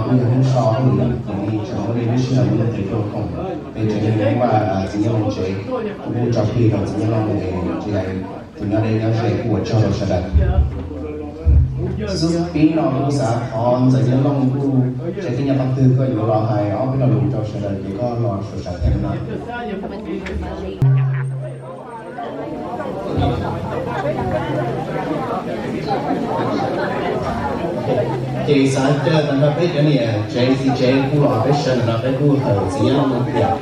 Yog hnub so hauj lwm ces tseem muaj dua ib lub sij hawm mus ua tes tuaj koom, peb tseem yuav mus npaj txiv Nyiaj Looj tsev, kuj tso plig rau txiv Nyiaj Looj es tsis hais tus nyob deb nyob ze kuj ua tsaug rau sawv daws. Xub pib no kuv xav thov ntxawm Nyiaj Looj kuj tseem tib nyog qhov twg koj yuav los hais ob peb lo lus rau sawv daws ces koj los sawv daws them no. Ces xav caw tag nrho peb cov niam tsev txiv tsev kuj los peb sawv ntawm no peb kuj hawm txiv Nyiaj Looj thiab.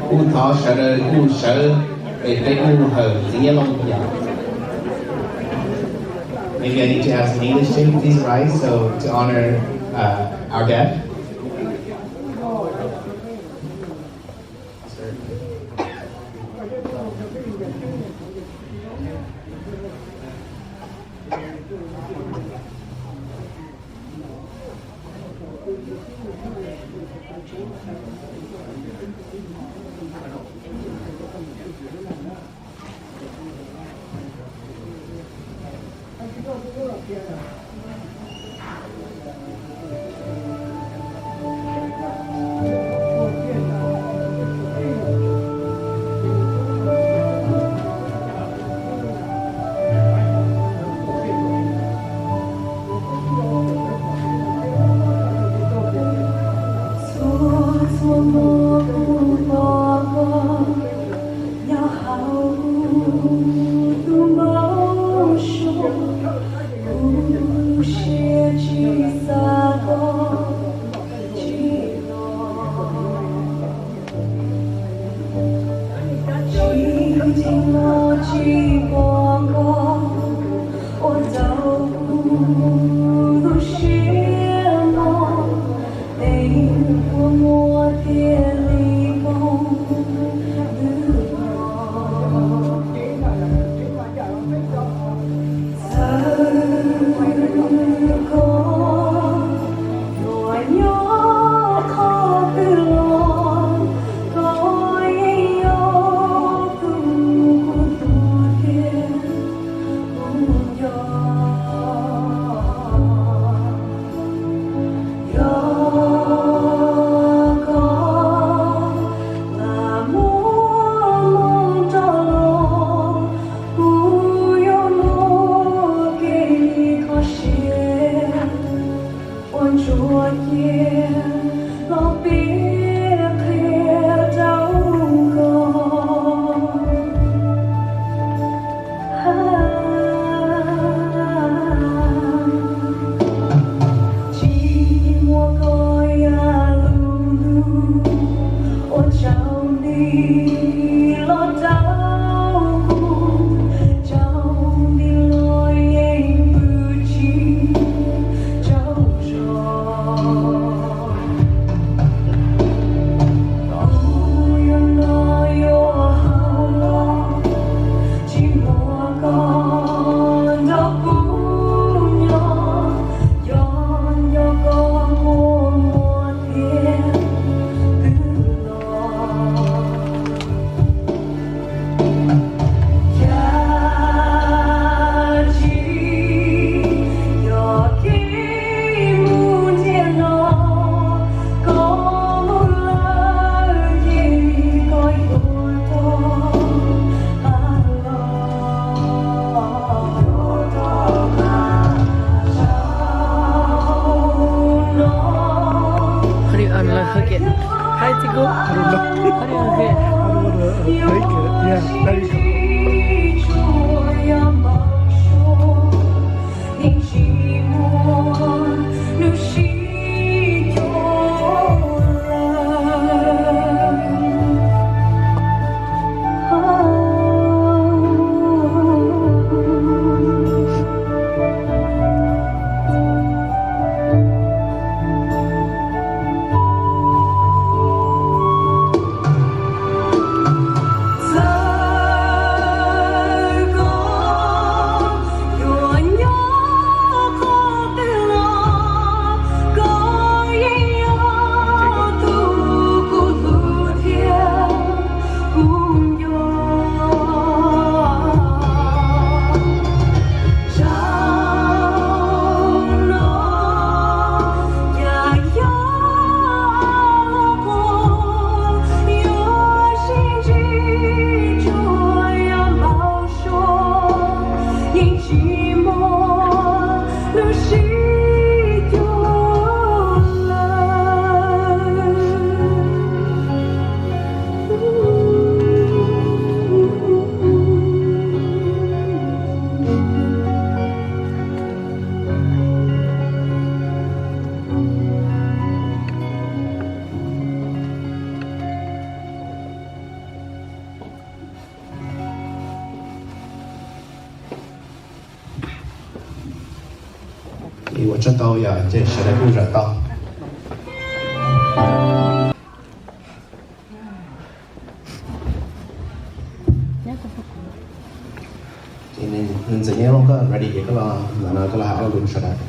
Kuj thov sawv daws kuj sawv es peb kuj hawm txiv Nyiaj Looj yom. Maybe I need to have some English too. Please rise so to honor uh, our dad. How do you unhook it? Hi, Tico. I don't know. How do you unhook it? I don't want to break it. Yeah, there you go. Ua tsaug ntau yom, ces sawv daws kuj zam tau. Ces nws ntxim nyob, koj ready ces koj los ntawm no koj los hais ob lus sawv daws.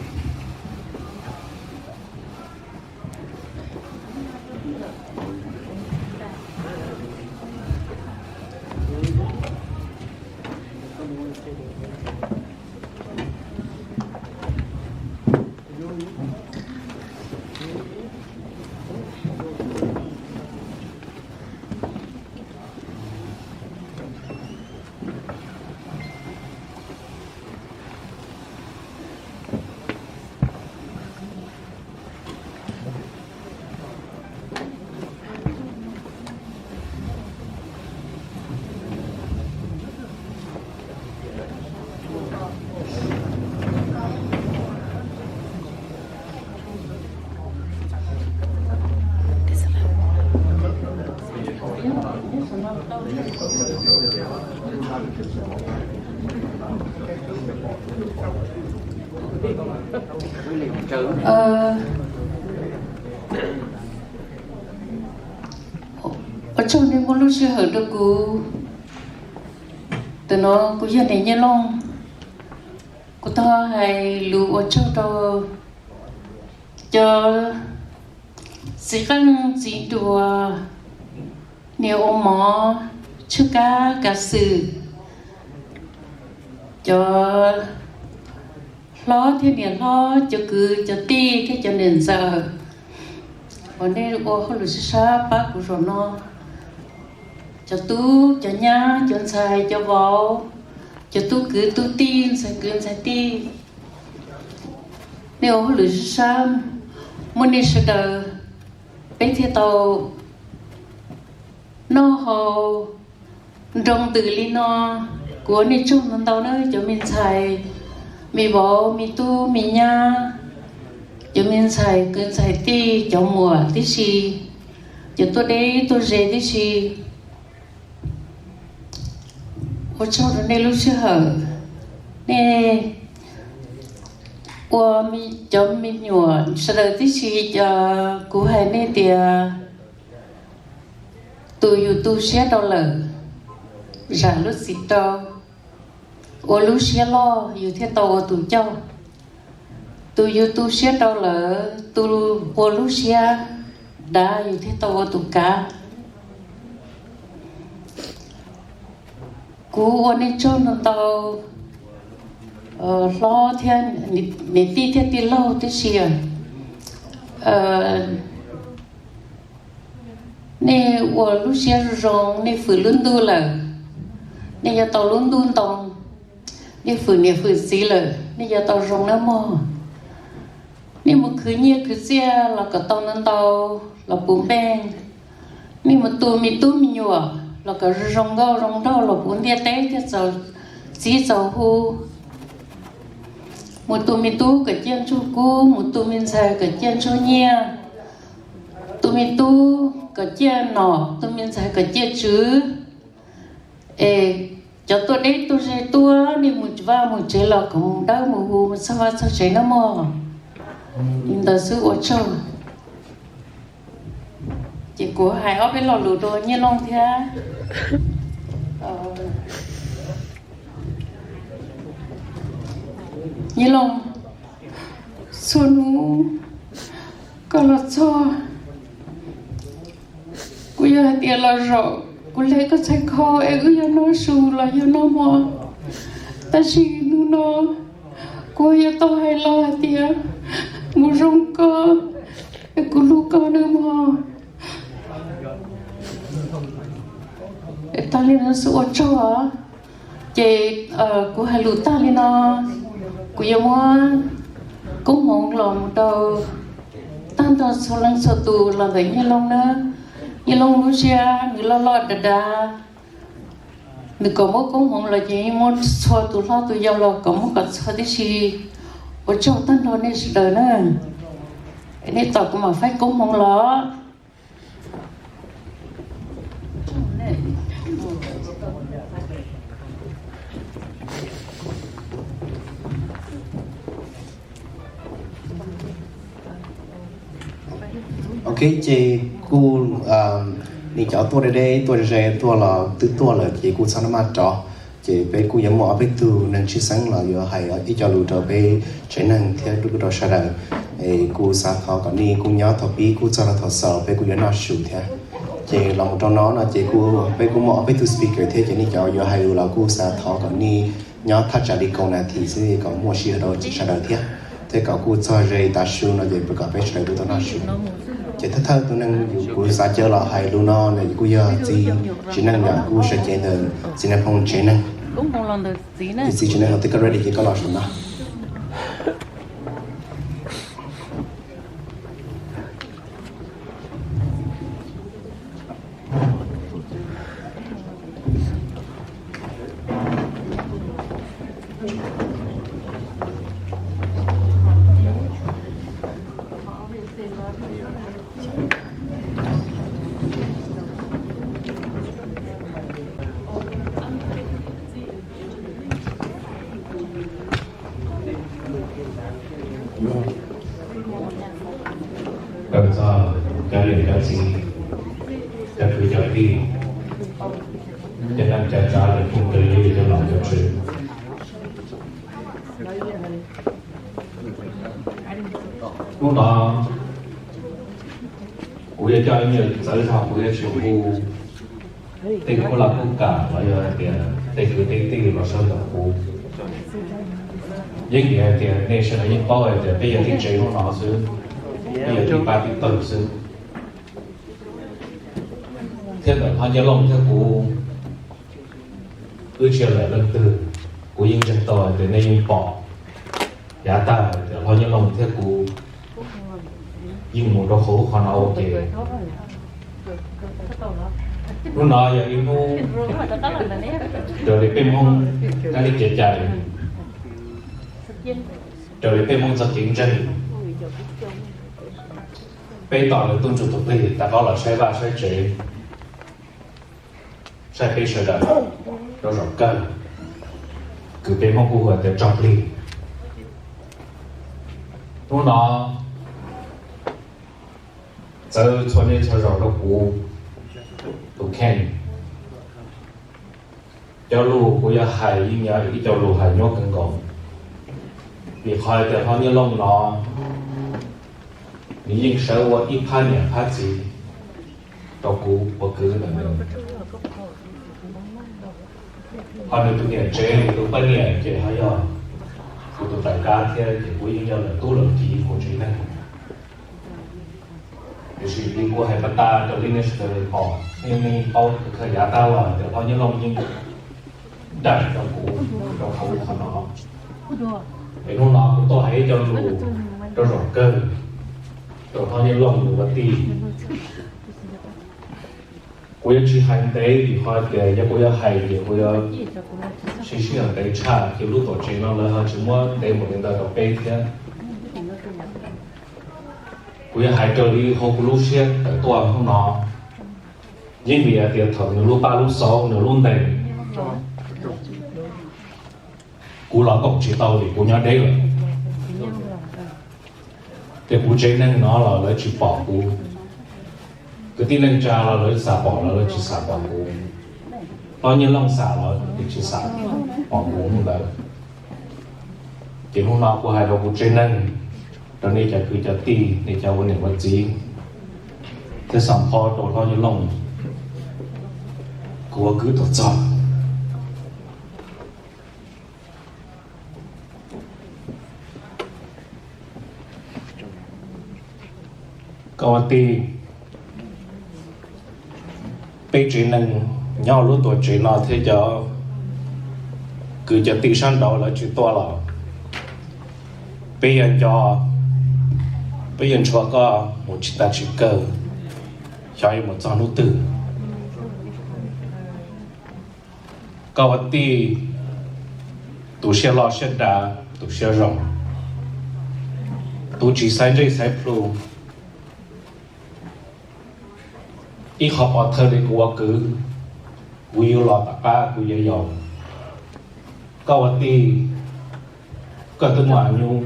Ua tsaug nej muab lub sij hawm rau kuv. Tam no kuv yog niam Nyiaj Looj, kuv thov hais lus ua tsaug rau cov txiv qeej txiv nruas, niam ua mov, tswj kab kav xwm, cov hlob thiab niam hlob, cov kwv cov tij thiab cov niam ntxawm uas nej ua hauj lwm sib sab pab kuv zaum no, cov tub cov nyab cov ntxhais cov vauv, cov tub kwv tub tij ntxhais kwv ntxhais tij, nej ua hauj lwm sib sab, muaj nej sawv daws peb thiaj tau noj haus nroo ntws li no. Kuv ua nej tsaug ntau ntau na cov me ntxhais, me vauv, me tub me nyab, cov me ntxhais kwv ntxhais tij, cov muam tib si, cov tuaj deb tuaj ze tib si. Ua tsaug rau nej lub sij hawm, nej ua cov me nyuam sawv daws tib si, kuv hais nej tias tus yus tu siab rau lawm, zam lub txim rau, ua lub siab loj yus thiaj tau ua tus coj. Tus yus tu siab rau lawm, tus ua lub siab dav yus thiaj tau ua tus kav. Kuv ua nej tsaug ntau ntau, hlob thiab niam tij thiab tij laug tib si. Nej ua lub siab zoo zoo, nej hwm lub ntuj lawm, nej yuav tau lub ntuj ntoo. Nej hwm niam hwm txiv lawm, nej yuav tau zoo nawb mog. Nej mus khwv nyiaj khwv txiaj los kom tau ntau ntau los puv npeej. Nej mus tu me tub me nyuam los kom zoo zoo nkauj zoo nraug los puv ntiaj teb thiaj txaus txib txaus hu. Mus tu me tub kom ciaj ntsuag kub, mus tu me ntxhais kom ciaj ntsuag nyiaj, tu me tub kom ciaj nom, tu me ntxhais kom ciaj tswv. Es cov tuaj deb tuaj ze tuaj, nej mus vaj mus tsev los kom mus dawb mus huv, mus txog vaj txog tsev nawb mog. Li ntawd xwb ua tsaug. Ces kuv hais ob peb lo lus rau Nyiaj Looj thiab. Nyiaj Looj, txhua hnub koj los txog, kuv yog hais tias los zaum kuv hle koj txhais khau es wb yog noj su los yog noj hmo, tab sis hnub no kuv yuav tau hais los hais tias kuv zoo koj es kuv hlub koj nawb mog. Tag li no xwb ua tsaug. Ces kuv hais lus tag li no, kuv yuav muab koob hmoov los mus rau tag nrho txhua leej txhua tus los ntawm Nyiaj Looj na. Nyiaj Looj lub siab nws loj loj dav dav, nws kom muab koob hmoov los ces yeej muab txhua tus hlob tus yau los kom muab kom txhua tib si. Ua tsaug tag nrho nej sawv daws na. Nej tos kuv mam faib koob hmoov los. Ces kuj, nej cov tuaj deb deb tuaj ze ze tuaj los twb tuaj lawm ces kuj txhob noj maj rov. Ces peb kuj yuav muaj ob peb tug neeg tshwj xeeb los yuav hais ib co lus rau peb tsev neeg thiab rau sawv daws. Kuj xav thov kom nej kuj nyob thaum pib kuj txog rau thaum xaus peb kuj yuav noj su thiab. Ces los mus rau no no ces kuj peb kuj muaj ob peb tug speaker thiab ces nej cov yuav hais lus los kuj xav thov kom nej nyob thaj tsam li kaum nas this xwb kom muaj sij hawm rau sawv daws thiab. Thiab kom kuj txog ze tav su no ces kom peb sawv daws kuj tau noj su. Ces thawj thawj tus neeg kuv xav caw los hais lus no nws kuj yog txiv tsev neeg, yog kuj sawv cev ntawm txiv neej phooj tsev neeg. Ces txiv tsev neej, koj ready ces koj los saum no. Rau txog cov niam cov txiv, cov kwv cov tij, cov neej cov tsav, cov phooj cov ywg, cov nom cov tswv. Hnub no kuv yuav coj ib nyuag txawv zog, kuv yuav tsis hu tej khuj laj khuj kam los yog hais tias tej kwv tej tij los sawv ntawm kuv. Yeej vim hais tias nej sawv daws yeej paub hais tias peb yog tib tsev hnub no xwb, peb yog tib pab tib tawg xwb. Thiab ntawm Hlob Nyiaj Looj thiab kuv, wb tsis yog leej twg, kuv yeej ntseeg tau hais tias nej yeej pom yav tag hais tias Hlob Nyiaj Looj thiab kuv yeej mus rau hauv lub qhov no ua ke. Hnub no yog ib hnub raws li peb Hmoob kab li kev cai, raws li peb Hmoob txoj kev ntseeg. Peb tos nws tuaj ntsuj tus plig rov qab los saib vaj saib tsev, saib peb sawv daws rau zaum kawg, kwv peb Hmoob kuj hu tias tso plig. Hnub no txawv txhua niaj txhua zaus rau kuv tus kheej. Cov lus kuv yuav hais yeej yog ib co lus hais nyuaj kawg nkaus, vim qhov tias Hlob Nyiaj Looj no nws yeej sawv ua ib phab niam phab txiv rau kuv ua kwv ntawm nws. Ho nws tus niam tsev, nws tus poj niam ces ho yog kuv tus tawv kab thiab, ces kuv yeej yog lawv tub lawv kiv hauv tsev neeg. Tiam sis kuv hais pas tas rau nej sawv daws pom, nej yeej paub kawg yav tag los tias Hlob Nyiaj Looj yeej dam rau kuv rau hauv lub qhov no. Es hnub no kuv tuaj hais ib co lus rau zaum kawg rau Hlob Nyiaj Looj nws ua tij. Kuv yuav tsis hais ntev vim qhov tias yog kuv yuav hais ces kuv yuav siv sij hawm ntev tshaj, ces lub tuam tsev no lawv ho tsis muab ntev npaum li ntawd rau peb thiab. Kuv yuav hais raws li hauv kuv lub siab tawm tuaj hnub no. Yeej vim hais tias thaum nws lub pab lub xauv nws lub ntees, kuv los koom tsis tau vim kuv nyob deb lawm. Ces kuv tsev neeg no los lawv tsis pom kuv, kwv tij neej tsa los lawv xav pom los lawv tsis xav pom kuv, Hlob Nyiaj Looj xav los lawv tsis xav pom kuv ntawd. Ces hnub no kuv hais rau kuv tsev neeg, rau nej cov kwv cov tij, nej cov ua niam ua txiv, thiab xam phau rau Hlob Nyiaj Looj, kuv ua kwv tuaj txog. Koj ua tij, peb tsev neeg nyob lub tuam tsev no thiab cov kwv cov tij sab nraud lawv tsis tuaj los, peb yuav nco, peb yuav ntshua koj mus tsis tas tsis kawg, xyov yuav mus txog hnub twg. Koj ua tij, tus siab loj siab dav, tus siab zoo, tus tsis xaiv ntsej xaiv plhu. Ib qho pov thawj li kuv ua kwv, kuv yuav los tom qab kuv yuav yaus. Koj ua tij, koj twb muaj añub,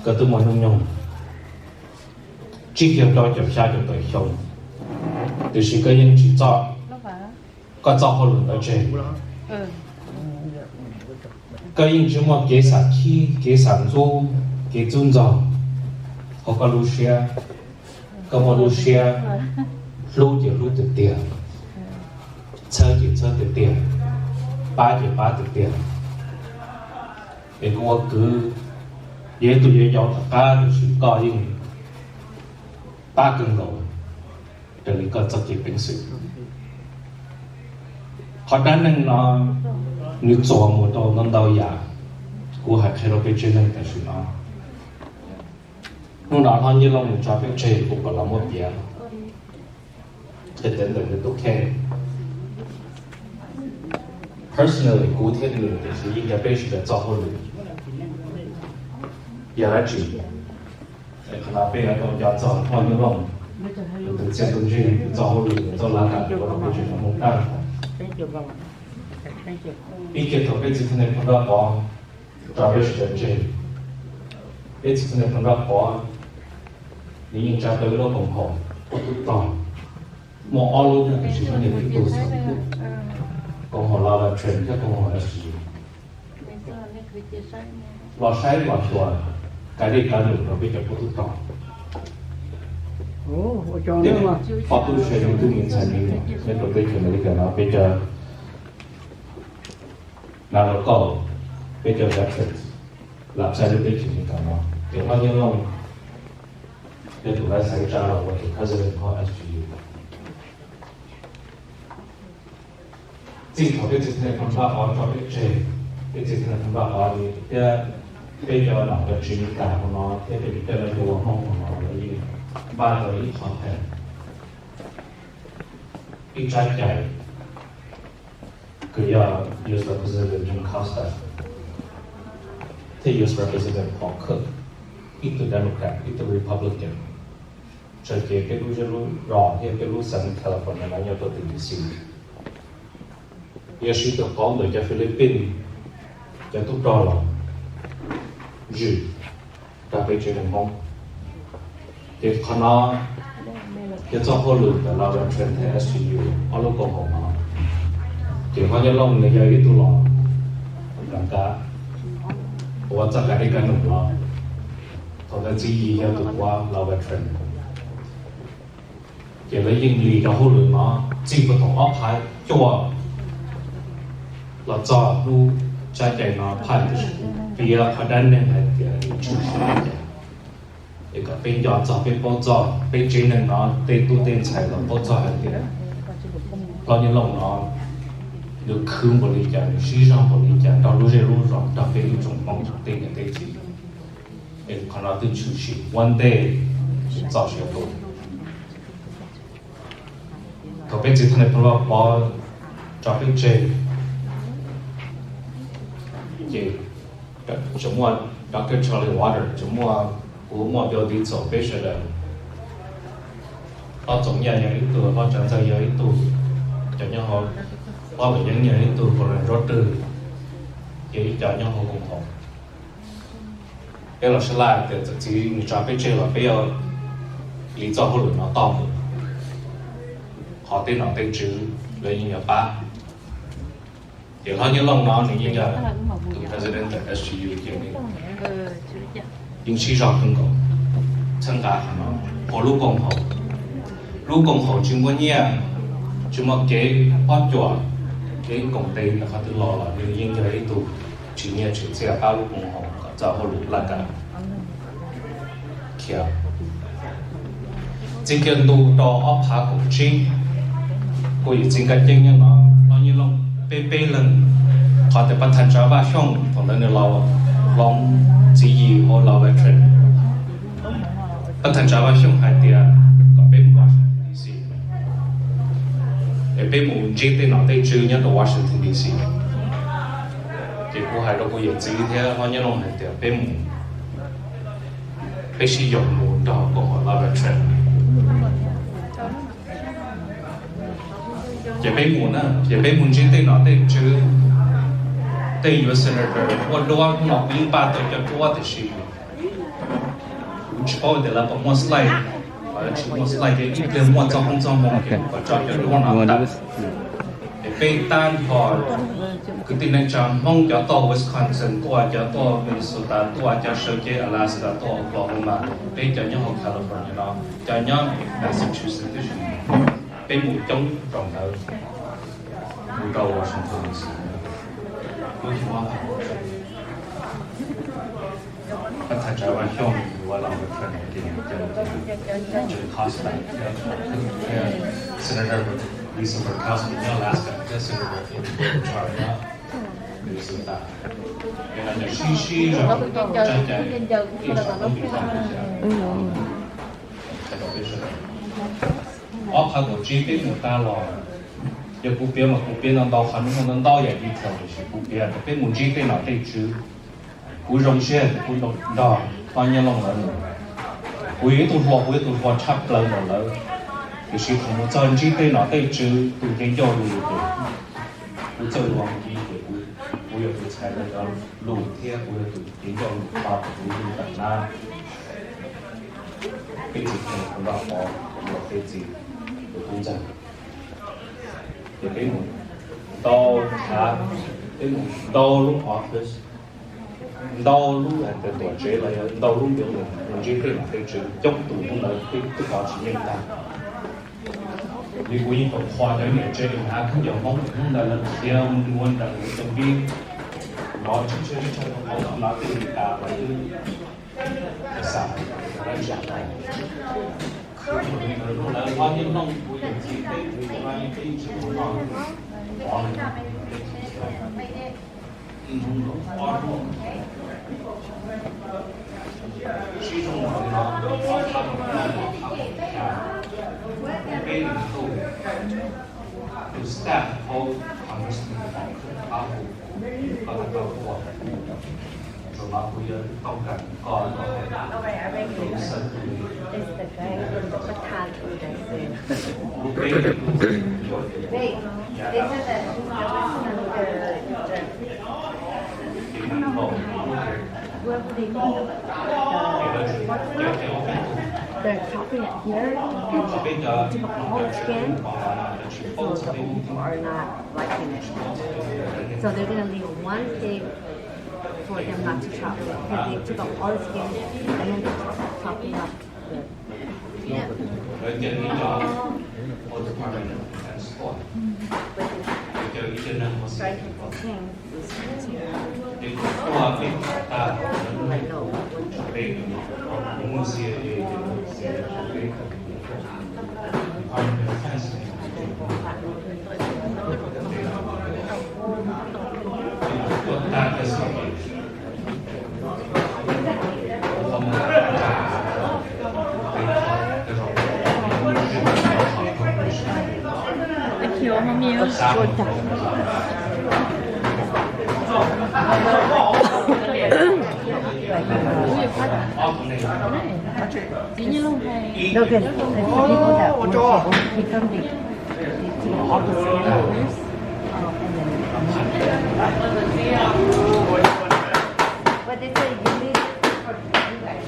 koj twb muaj hnub nyoog, tsib caug rau caum xya caum tawm xyoo, tiam sis koj yeej tsis txoj, koj txoj hauj lwm ntawd tseg. Koj yeej tsis muaj kev xam khib, kev xam ntxub, kev txub ntxaug hauv koj lub siab. Koj muaj lub siab hlub ces hlub tiag tiag, txhawb ces txhawb tiag tiag, pab ces pab tiag tiag. Es kuv ua kwv, yog ib tug yuav yau tom qab, tiam sis koj yeej pab kawg nkaus raws li koj txoj kev peev xwm. Qhov dab neeg no nws txuas mus rau ntau ntau yam, kuv hais qhia rau peb tsev neeg tam sim no. Hnub no Hlob Nyiaj Looj nws tso peb tseg, kuv kom los muab piav qhia ntawm nws tus kheej. Personally kuv thiab nws tiam sis yeej yog peb sawv daws txoj hauj lwm yog dab tsi. Qhov no peb yuav tau nco txog Hlob Nyiaj Looj tus txiaj tus ntsig, tus txoj hauj lwm, tus txoj laj kam ua rau peb tsev neeg Hmoob tag. Ib kiag thaum peb txiv Thaj Nais Phoo Nrab Pov tso peb sawv daws tseg, peb txiv Thaj Nais Phoo Nrab Pov nws yeej tsa tau ib lub koom haum Pub Tub Rog, muaj ob lub nyob tiam sis muaj nyiaj tib tug xwb, koom haum Love Veteran thiab koom haum S G U. Los saib los xyuas, kav dej kav num rau peb cov Pub Tub Rog. Ob tug se yog tub me ntxhais me nyuam nyob rau teb chaws Amelikas no, peb cov nav los kauj, peb cov veterans lam txhais lub teb chaws Amelikas no, ces Hlob Nyiaj Looj yog tus lawv xaiv tsa los ua tus president hauv S G U. Txij thaum peb txiv Thaj Nais Phoo Nrab Pov tso peb tseg, peb txiv Thaj Nais Phoo Nrab Pov thiab peb cov nom cov tswv Amelikas hauv no thiab peb cov coj lawv cov ua Hmoob hauv no lawv yeej npaj tau ib qhov thawj, ib tsab cai, kws yog U S Representative Jim Costa thiab U S Representative Paul Cook, ib tug Democrat ib tug Republican, tso ces peb lub zej lub zos thiab peb lub Southern California no nyob rau tim D C. Yog siv tus qauv ntawm cov Philippines cov tub rog los zwm rau peb tsev neeg Hmoob. Ces qhov no yog txoj hauj lwm ntawm Love Veteran thiab S G U ob lub koom haum no. Ces Hlob Nyiaj Looj nws yog ib tug los nram kav ua txoj kav dej kav num los, thaum ntawd Txiv Yis yog tus ua Love Veteran. Ces lawv yeej lis rau hauj lwm no txij puag thaum ob phav cuaj los txog hnub tsab cai no phaj tus piav qhov dab neeg hais tias nws tshwm sim li cas, es kom peb nco txog peb paub txog, peb tsev neeg no tej tub tej ntxhais los paub txog hais tias Hlob Nyiaj Looj no nws khwv npaum li cas, nws sib zog npaum li cas nrog lub zej lub zos, nrog peb lub tsoom Hmoob tej niam tej txiv. Es qhov no twb tshwm sim ua ntej txoj sia tuaj. Thaum peb txiv Thaj Nais Phoo Nrab Pov tso peb tseg, ces tseem muaj Doctor Charlie Water, tseem muaj kuv, muaj Bill Dietzel, peb sawv daws, Hlob Txoov Yaj yog ib tug, Hlob Tsav Ntxawg yog ib tug, cov nyob hauv, Hlob Lwm Yeeb yog ib tug, Gordon Roters yog ib co nyob hauv koom haum. Peb los sab laj tias txawm txiv nws tso peb tseg los peb yuav lis txoj hauj lwm no toj mus, qhov tej nom tej tswv lawv yeej yuav pab. Ces Hlob Nyiaj Looj no nws yeej yog tus president ntawm S G U, ces nws yeej sib zog kawg nkaus txhawb nqa qhov no. Hauv lub koom haum, lub koom haum tsis muaj nyiaj, tsis muaj kev pob cuam, kev koom tes ntawm qhov twg los los nws yeej yog ib tug tsim nyiaj tsim txiaj pab lub koom haum kom txoj hauj lwm laj kam khiav. Txij kiag ntu rau ob phav kaum tsib, kuv yawm txiv Nkaj Ceeb nyob no, Hlob Nyiaj Looj, peb peb leeg, qhov tias Pab Thaj Tsav Vaj Xyooj thaum ntawd nws los hloov Txiv Yis hauv Love Veteran, Pab Thaj Tsav Vaj Xyooj hais tias kom peb mus Washington D C, es peb mus ntsib tej nom tej tswv nyob rau Washington D C. Ces kuv hais rau kuv yawm txiv thiab Hlob Nyiaj Looj hais tias peb mus, peb sib yaum mus nrog koom haum Love Veteran. Ces peb mus na, ces peb mus ntsib tej nom tej tswv, tej U S senator ua duab, hnub no kuv yeej npaj tau cov duab tiam sis kuv tsis paub tias lawv puas muaj slide, Tsis muaj slide, ib pliag muaj txoj koob txoj hmoo ces kuv tso cov duab no tawm. Es peb tab nrho kwv tij neej tsa Hmoob cov tuaj Wisconsin tuaj, cov tuaj Minnesota tuaj, cov sawv cev Alaska tuaj, Oklahoma, peb cov nyob hauv California no, cov nyob Massachusetts, peb mus coob rau ntawd, mus rau Washington D C. Lub xyoo ob phav kaum tsib, Koj txhais tsa ua xyoo yuav los ua txhais mus ces cov cost thiab, thiab Senator Lisa Murkowski nyob Alaska thiab Senator Amy Klobuchar nyob Minnesota. Ces no nws sib sib zog tsab cai ib tsoom tub vim tau li cas. Ob phav kaum tsib peb mus tag los, yog kuv piav mas kuv piav ntau ntau qhov ntau ntau yam detail tiam sis kuv piav rau peb mus ntsib tej nom tej tswv. Kuv zoo siab kuv nrog Tob Nyiaj Looj lawv mus. Kuv yog ib tug hluas, kuv yog tus hluas tshaj plaws nrog lawv, tiam sis thaum mus txog ntsib tej nom tej tswv tus nqi ncauj lus ces kuv txawj lus Askiv ces kuv yog tus txhais lawv cov lus thiab kuv yog tus nqi ncauj lus tau kuv lub tawm na. Peb txiv, kuv nrog Pov, kuv nrog peb txiv, kuv tub ntxawg, ces peb mus ntau thav, peb mus ntau lub office, ntau lub tuam tsev los yog ntau lub building, mus ntsib tej nom tej tswv coob tus hnub ntawd peb twb kov tsis yeej tag. Vim kuv yeej pom qhua cov niam tsev hnav khaub ncaws Hmoob hnub ntawd lawv khiav mus ua nram lawv cov npib, nrov tshab tshab tshab tshab rau qhov lawv tej li cas lawv twb xav lawv zam lawv. Lawv Tob Nyiaj Looj kuv yawm txiv peb, peb tsis mus no, Pov lawv, peb tsis mus. Ib hnub ob hnub sib zoo no, ob phav kaum ib, ob phav kaum xya, peb tus, tus staff hauv Congressman Pov Khwb Pab Hu, koj tau koj ua, zaum no kuv yuav tau kam koj los tus xeeb tub. Wait, this isn't the, this isn't the, the chocolate here. It's all skin. Some people are not liking it. So they're gonna leave one thing for them not to chop it. Because they took off all the skin and then they chopped it up. Lawv cia li cov hauv department transport, lawv cia li cov neeg hauv state transport, ces kuv tuaj peb tag, lawv muab kuv tshuaj peb, kuv muaj C I A, ces lawv muab C I A tshuaj peb, department of defense, tuaj tag tag xwb. Look at the people that work at Home Free Company. They take all the skin off and then what they say, you need it for you guys.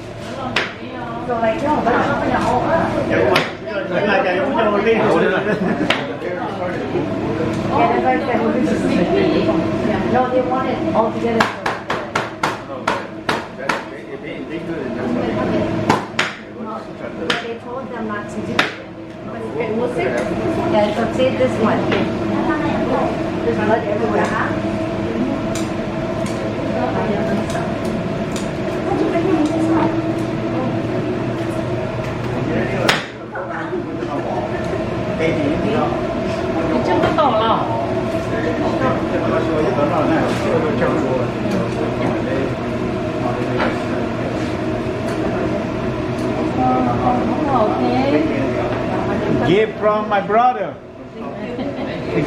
So like, no, but yeah, that's why I said, no, they want it all together. They told them not to do it. It was sick. Yeah, so take this one. There's blood everywhere, huh? Gift from my brother. A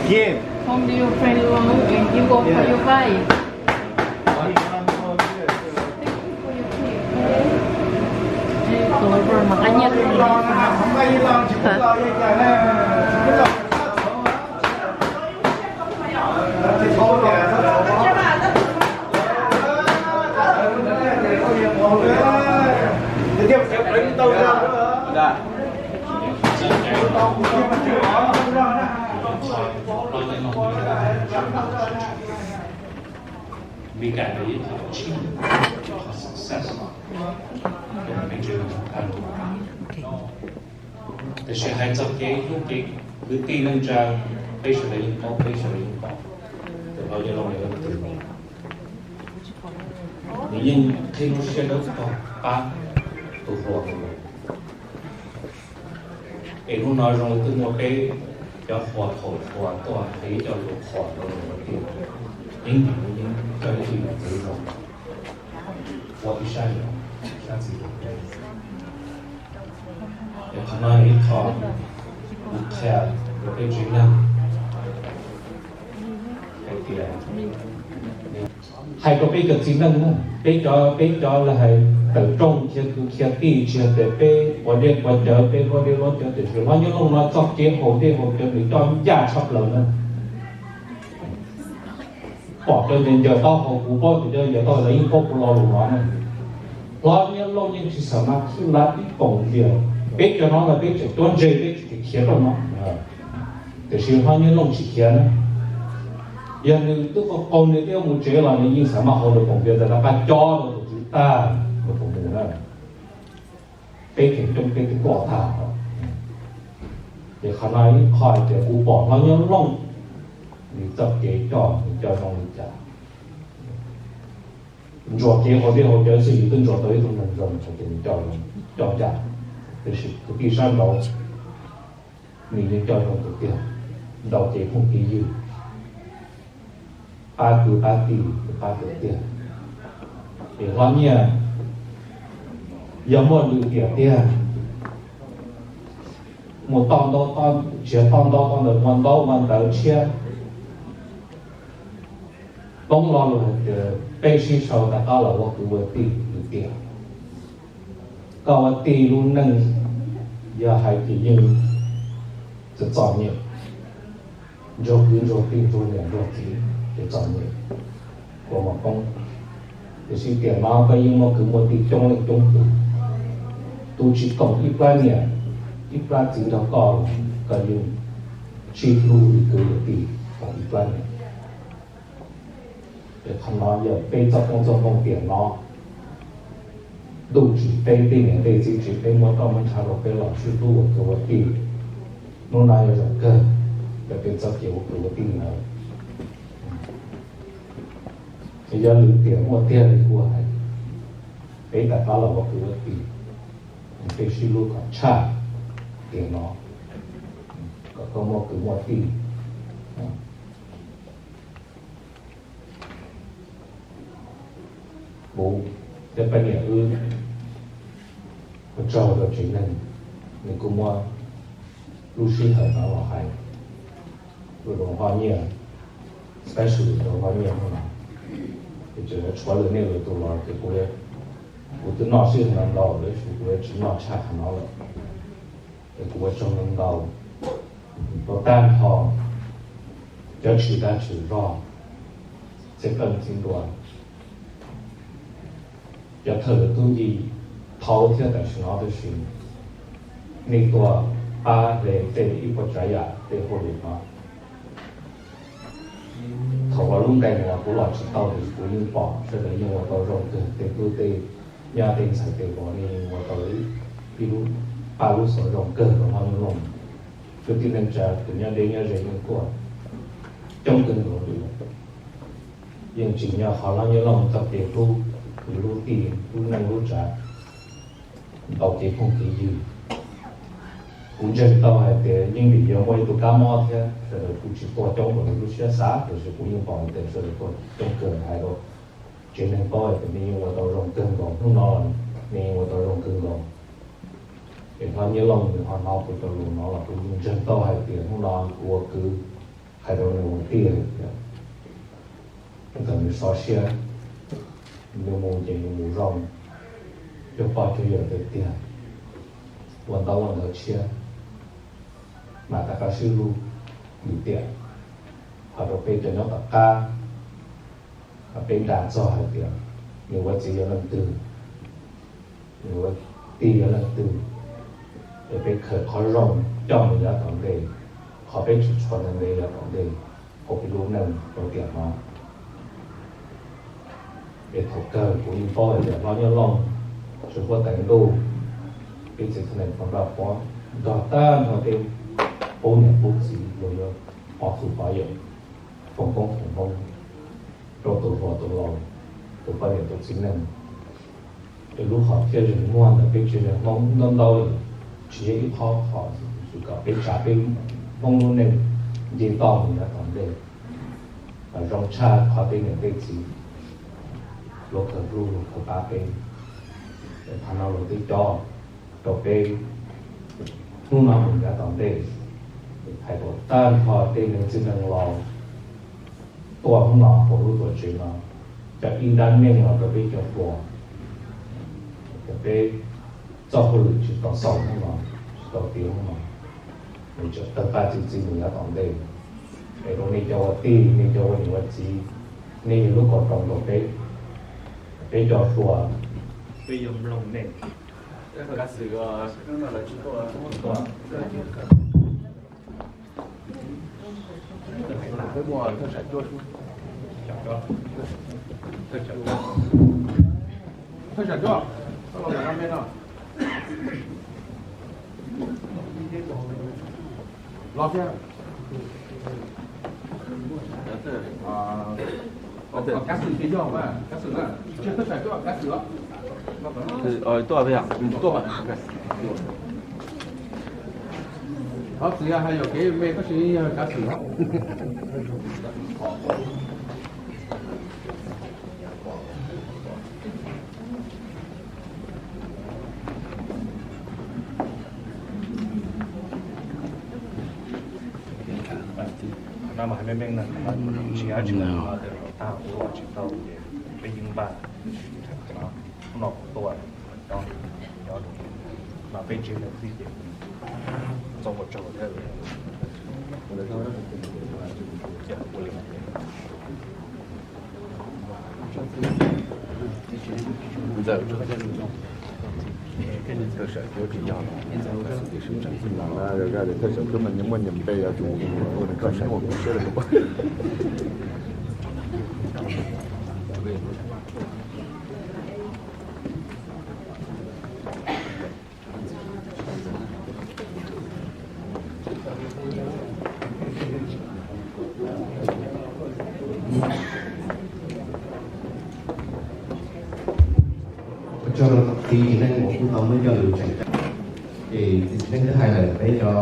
gift. From your friend Long and you go for your wife. Thank you for your gift, okay? Thank you for your gift. Hãy subscribe cho kênh Ghiền Mì Gõ để không bỏ lỡ Meskas ntawd yog qhov achievement, qhov success, peb tsev neeg Hmoob Thaj no. Tiam sis hais txog kev hlub kev kwv tij neej tsa, peb sawv daws yeej paub, peb sawv daws yeej pom, tus hlob Nyiaj Looj yog leej twg. Nws yeej qhib lub siab dawb paug pab tus hluas mus. Es hnub no zoo li twb muaj peb cov hluas thaum hluas tuaj qhia cov lus qhuas rau nws tias, yeej vim nws yeej coj ib tug yam ntxwv zoo ua ib sab yam sab txim rau peb. Es qhov no yog ib qho kuv qhia rau peb tsev neeg hais tias, hais rau peb cov txiv neej na, peb cov, peb cov lawv hais tawm rooj khiav kwv khiav tij, tsis yog tias peb quav dej quav cawv, peb luab dej luab cawv, tiam sis hlob Nyiaj Looj no txoj kev haus dej haus cawv nws coj ncaj tshaj plaws na. Pom cov ncaws ncaws taub hau, kuv paub tias cov ncaws taub hau lawv yeej paub kuv lo lus no na. Hlob Nyiaj Looj yeej tsis xam mas khwb lav ib poom dias. Peb cov no mas peb tseem cuab ntse, peb tsis khiav rau no. Tiam sis hlob Nyiaj Looj tsis khiav na. Yog nws twb qaug qaug nws twb yuav mus tsev los nws yeej xam mas haus lawm poom dias ntawd rov qab cob rau tus tswv tag, rau tus mus na. Peb feem coob peb twb ploj tag. Ces qhov no ib qho hais tias kuv pom hlob Nyiaj Looj nws txoj kev coj, nws coj zoo li cas. Ntsuas kev haus dej haus cawv xwb yus twb ntsuas tau ib tug neeg zoo, txhais tias nws coj zoo, coj ncaj. Tiam sis kwv tij sab nraud nws yeej coj zoo tiag tiag, ntau kev phooj kev ywg, pab kwv pab tij, pab tiag tiag. Es hlob Nyiaj, yog muaj lwm tiam tiag, mus toj ntaub, toj, tsis yog toj ntaub toj ntawv, ua ntaub ua ntawv tshiab, poob lo lus hais tias peb sib sau rov qab los ua kwv ua tij lwm tiam. Koj ua tij lub neej yog hais tias yeej txom txom nyem, ntsuag kwv ntsuag tij ntsuag niam ntsuag txiv ces txom nyem, ua mos koob. Tiam sis tiam no koj yeej muaj kwv muaj tij coob leej coob tus, tus tsis koom ib plab niam ib plab txiv nrog koj, koj yeej sib hlub li kwv li tij koom ib plab niam. Es qhov no yog peb txoj koob txoj moo tiam no, ntuj tsim peb, tej niam tej txiv tsim peb, muab roj muab ntshav rau peb los sib hlub ua kwv ua tij. Hnub no yog zaum kawg rau peb txoj kev ua kwv ua tij ntawd. Yog lwm tiam muaj tiag li kuv hais, peb rov qab los ua kwv ua tij, peb sib hlub kom tshaj tiam no, kom koj muaj kwv muaj tij. Kuv thiab poj niam wb ua tsaug rau tsev neeg, nws kuj muab lub sij hawm no los hais rau hlob Nyiaj, specially rau hlob Nyiaj hnub no. Ces tseem yuav tshuav lwm niaj lwm tus los ces kuv, kuv twb noj sij hawm no ntau lawm, tab sis kuv yuav tsis noj tshaj qhov no lawm. Es kuv ua tsaug ntau ntau, tau tag nrho cov tshwm dag tshwm zog, txhiab qeej txhiab nruas, cov thawj lwm tub nki thaud thiab tam sim no, tab sis nej tuaj pab hle tej ib puas tsav yam tej hauj lwm no. Thaum ua lub ntees los kuv los tsis tau, tiam sis kuv yeej pom sawv daws yeej ua tau zoo kawg, tej tub tej nyab tej ntxhais tej vauv nej yeej ua tau ib lub, pab lub xov zoo kawg rau hlob Nyiaj Looj. Kwv tij neej tsa tus nyob deb nyob ze yeej tuaj coob kawg nkaus li. Yeej tsim nyog qhov hlob Nyiaj Looj txoj kev hlub kwv hlub tij, hlub neej hlub tsav, ntau kev phooj kev ywg. Kuv ntseeg tau hais tias yeej vim yog muaj ib tug kab mob thiab sawv daws kuj tsis tuaj coob npaum li lub siab xav, tiam sis kuv yeej pom tias sawv daws tuaj coob kawg, hais rau tsev neeg paub hais tias nej yeej ua tau zoo kawg nkaus, hnub no nej yeej ua tau zoo kawg nkaus. Es hlob Nyiaj Looj nws ho hnov kuv cov lus no los kuv yeej ntseeg tau hais tias hnub no kuv ua kwv hais rau nws ua tij hais tias kom nws sov siab, nws mus ces nws mus zoo, cuag pog cuag yawm tiag tiag, ua ntaub ua ntawv tshiab, mas rov qab sib hlub lwm tiam. Ho rau peb cov nyob tom qab, peb nra txog hais tias nws ua txiv yog leej twg, nws ua tij yog leej twg, es peb khaws qhov zoo coj mus yav tom ntej, qhov peb tsis tshua ntev yav tom ntej hauv peb lub neej rau tiam no. Es thaum kawg kuv yeej paub hais tias hlob Nyob Looj, tsis huab tais ntuj, peb txiv Thaj Nais Phoo Nraj Pob nrog tag nrho tej pub niam pub txiv los yog pov txhua pov yawm, foom koob foom hmoov rau tus hluas tus laus, tus poj niam tus txiv neej. Es lub hom phiaj zeeg muag ntawm peb tsev neeg Hmoob ntau ntau lawm, tsis yog ib qho qhov, kom peb tsav peb Hmoob lub neej nce toj mus yav tom ntej. Zoo tshaj qhov tej niam tej txiv luag khaws hlub luag khaws pab peb, es qhov no luag twb cob rau peb hnub no mus yav tom ntej. Hais kom tag nrho tej neeg txwj neeg laus tuaj hnub no hauv lub tuam tsev no, coj ib nrab neej los rau peb cov hluas, kom peb txoj hauj lwm tsis tau xaus hnub no, tsis tau tiav hnub no, nws tseem tawg paj txi txiv mus yav tom ntej. Es rau nej cov ua tij, nej cov ua niam ua txiv, nej yog lub qhov rooj rau peb, peb cov hluas, peb yuav mloog nej. Thawj tsam cuaj, koj los tom no me no. Los thiab. Cab xwm ces yog mas, cab xwm na, tsis thawj tsam cuaj, cab xwm os. Tuaj, tuaj. Thov txim hais yog kev me tab sis yog cab xwm os. No mas hais meej meej na, tsis yog tsis tau, tag ua tsis tau ces peb yeej npaj no, hnub no kuv tuaj, no peb tsev neeg xwb ces txaus ua tsaug thiab. Ua tsaug rau txiv tsev neeg uas kuj tau muab coj lus tseem ceeb. Ces txiv tsev neeg twb hais lawm, peb cov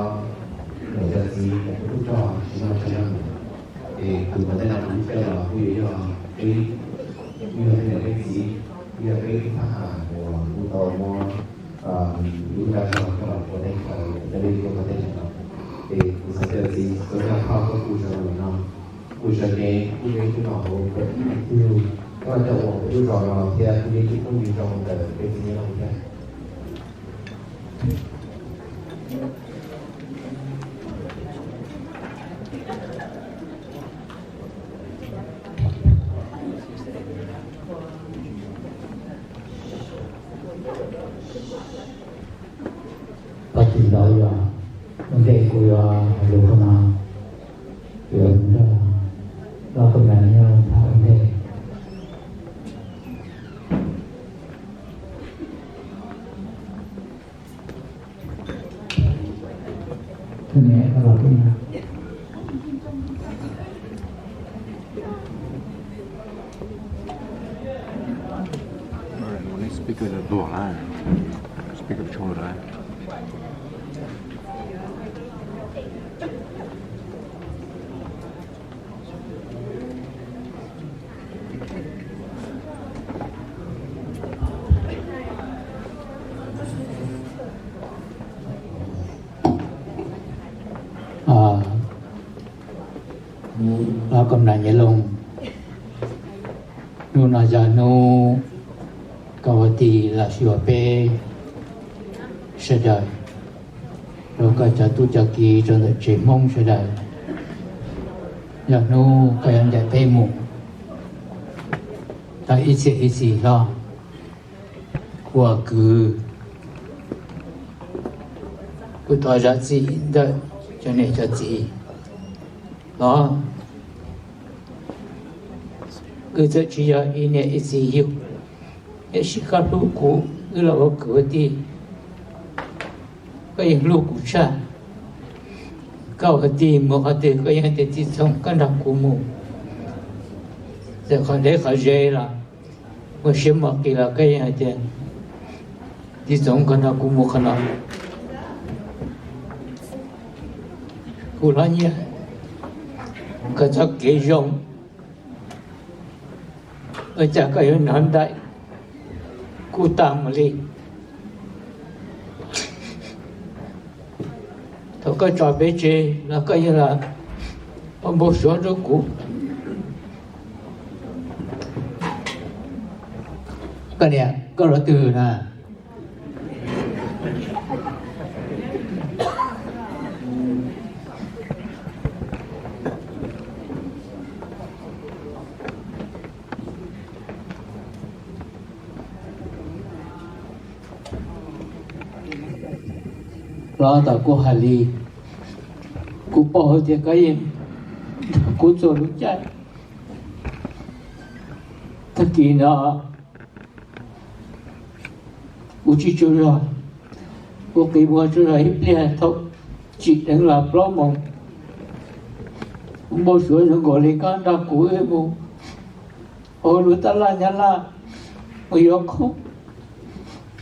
niam cov txiv uas kuj tub rog tsis muaj tsawg leej. Ces tus uas tej no kuv coj los kuj yuav yog peb, kuj yog tej niam tej txiv, kuj yog peb ib thab ham uas kuj tau muab lub dag zog coj los ua teb chaws, coj li ua teb chaws no. Ces kuv xav tias txiv Txoov Yaj Thoj koj kuj zoo li no, kuj zoo kev, kuj zoo ib tug nom hauv peb ib tug, koj coj ua peb lub zos no thiab kuj zoo ib tug phooj ywg zoo ntawm peb txiv Nyob Looj thiab. Koj tsis ntawd yog ua ntej kuv yuav hais lus no, yuav nrog Lauj Koj Nam Nyob Looj tham ua ntej. When they speak in the door, ah, speak in the door. Lauj Koj Nam Nyob Looj, hnub no yog hnub koj ua tij los sis ua peb sawv daws, rau koj cov tub cov kiv rau ntawm tsev Hmoob sawv daws, yog hnub koj yuav ncaim peb mus tau ib txhiab ib txhis hlo ua kwv Kuv thov zam txim ntawm cov niam cov txiv los, wb txawm tsis yog ib niam ib txiv yug, tiam sis koj hlub kuv, wb los ua kwv ua tij, koj yeej hlub kuv tshaj. Koj ua tij mus qhov twg koj yeej hais tias, Txiv Txoov, koj nrog kuv mus. Txawm qhov deb qhov ze los, muaj siab muaj qis los koj yeej hais tias, Txiv Txoov, koj nrog kuv mus qhov no. Kuv los nyiam koj txoj kev zoo, ua cas koj yuav hnov nraim kuv tag mus li. Thaum koj tso peb tseg los koj yeej los ua npau suav rau kuv. Koj niam, koj los twg na? Los tom kuv hais li, kuv paub hais tias koj yeej nrog kuv txuas lub caij. Tag kis no kuv tsis tsaug zog, kuv qi muag tsaug zog ib pliag thaum tsim dheev los plaub moos. Kuv npau suav zoo nkaus li koj nrog kuv wb mus hauv lub tab laj Nyab Laj, mus yuav qhov,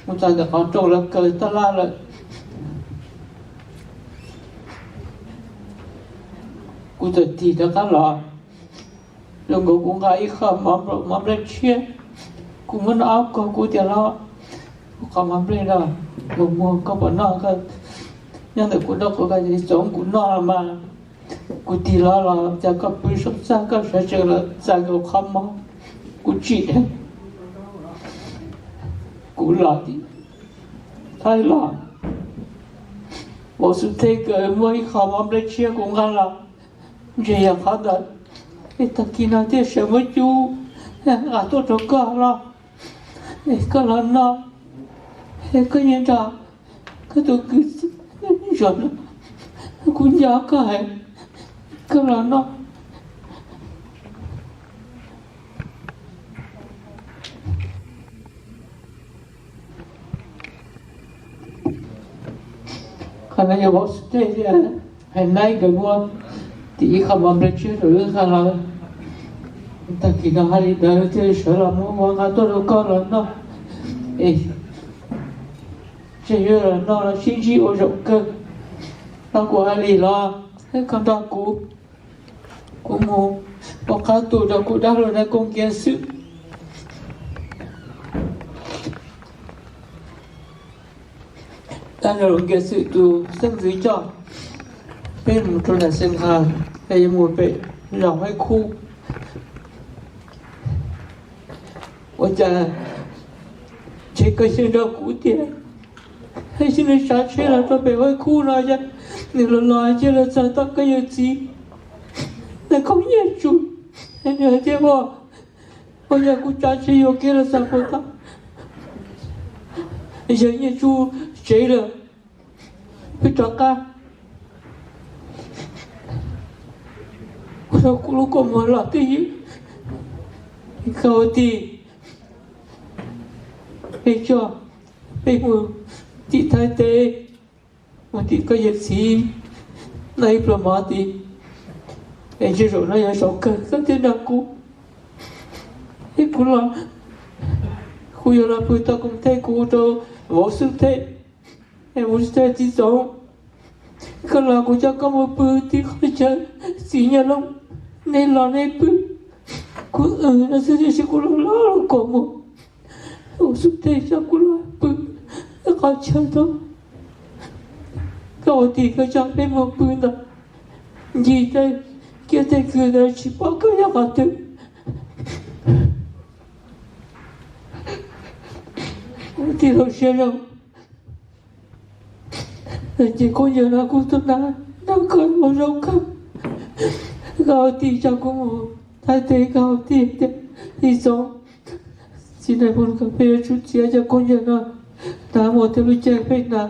mus txog ntawm qhov rooj los kaw tab laj lawm. Kuv txawm tig rov qab los, zoo nkaus kuv nqa ib qho mov nplej tshiab, kuv muab noj ob kog kuv tias los, kuv qhov mov nplej no, mus muag koj puas noj koj. Nyob ntawm kuv nraub qaum, koj tias, Txiv Txoov, kuv noj los mas. Kuv tig los los cas koj pw saum txaj, koj sawv tsees los txais nkaus qhov mov kuv tsim dheev, kuv los thaij los. Vauv Xub Thej kawg muab ib qho mov nplej tshiab kuv nqa los, ntshe yog qhov ntawd. Es tag kis no thiaj sawv muab cub nqa tuaj rau koj los, es koj los noj. Es koj nyiam nrog koj tus kwv zov no, kuv nco koj heev, koj los noj. Qhov no yog Vauv Xub Thej thiab Hais Naib nkawd muab tim ib qho mov nplej tshiab rau wb nqa los. Tag kis no hais li ntawd thiaj sawv los muab mov nqa tuaj rau koj los noj. Es tseg yuav los noj los sib ntsib ua zaum kawg. No kuv hais li los, koj nrog kuv, kuv mus ua qab tu rau kuv dab laug Nais Koob Nkias Xwm. Dab laug Nkias Xwm tus xeeb ntxwv coj peb mus rau Nais Xees Has, es yuav mus pem zos Haib Khub. Ua cas ntshe koj xyeej nrog kuv tiag, ntshe nws tsav tsheb los rau pem Haib Khub no, nws los los cia li txog tom koj yawm txiv Nais Koob Nyiaj Tsu, nws hais tias, Ua, ua yog kuv tsav tsheb yuam kev los txog puas tau? Yawg Nyiaj Tsu tsev lawm, peb rov qab. Kuv rau kuv lub kua muag los twj ywm, koj ua tij, peb coj peb mus tim Thaib teb, mus tim koj yawm txiv noj ib pluag mov tid. Es ntshe zaum no yog zaum kawg koj thiaj nrog kuv. Es kuv los, kuv yuav los pw tau koom thej kuv rau Vauv Xub Thej. Es Vauv Xub Thej, Txiv Txoov, koj los kuv coj koj mus pw tim qhov chaw txiv Nyiaj Loob, nej los nej pw. Kuv, no xwb tiam sis kuv los los los kua muag. Vauv Xub Thej coj kuv los pw qhov chaw tod. Koj ua tij koj coj peb mus pw ntawd, ncig tej kiab tej kws ntawd tsis pom koj nyob qhov twg. Kuv tij laug siab zoo, ces khaub ncaws no kuv tuaj nrog koj ua zaum kawg. Koj ua tij coj kuv mus Thaib teb, koj ua tij tias, Txiv Txoov, txiv Nais Phoo, peb yuav tsum txiav cov khaub ncaws no, nag hmo thiab lub caij peb hnav,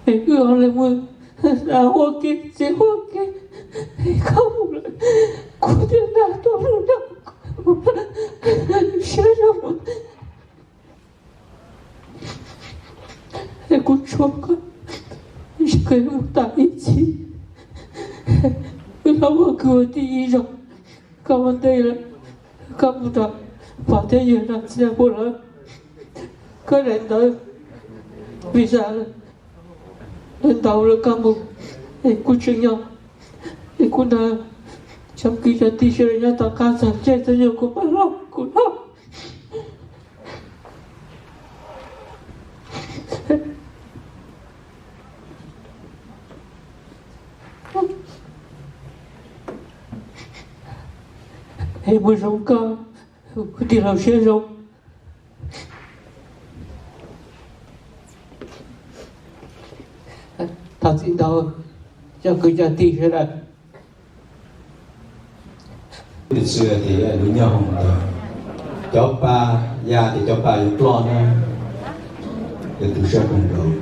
Wb ob leeg mus, xav ua ke, txiv ua ke, koj mus lawm, kuv thiaj nrog tau lub nrog kuv siab zoo. Es kuv tshuav koj, tsis kev mus tas ib txhis, wb los ua kwv ua tij ib zaug. Koj ua ntej lawm, koj mus rau pog thiab yawg Naj Txia Pua lawm, koj daim ntawv visa lawv ntaus lawm koj mus, es kuv tseem nyob, es kuv nrog cov kwv cov tij sawv daws nyob tom qab txog caij txog nyoog kuv pab los kuv los. Es mus zoo koj, kuv tij laug siab zoo. Thov txim ntau cov kwv cov tij sawv daws. Piv txwv tias lub nyob hoom ntawd cov pa ya tias cov pa yuav ploj na, yog tu siab kawg nkaus.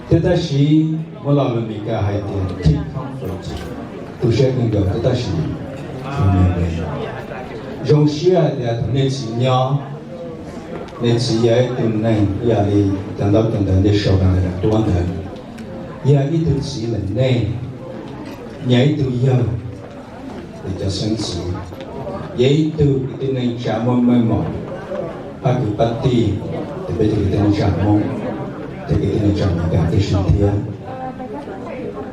Thiab tab sis muab lo lus Meskas hais tias take comfort, tu siab kawg nkaus thiab tab sis zoo siab hais tias thaum nej txiv nyob, nej txiv yog ib tug neeg ib yam li cov ntaub cov ntawv ntej sau rau ntawm duab ntawd, yog ib tug txiv lawm nej, yog ib tug yawg, es cov xeeb ntxwv, yog ib tug kwv tij neej tsa muaj meej mom, pab kwv pab tij, es peb cov kwv tij neej tsa Hmoob, cov kwv tij neej tsa Meskas tib si thiab.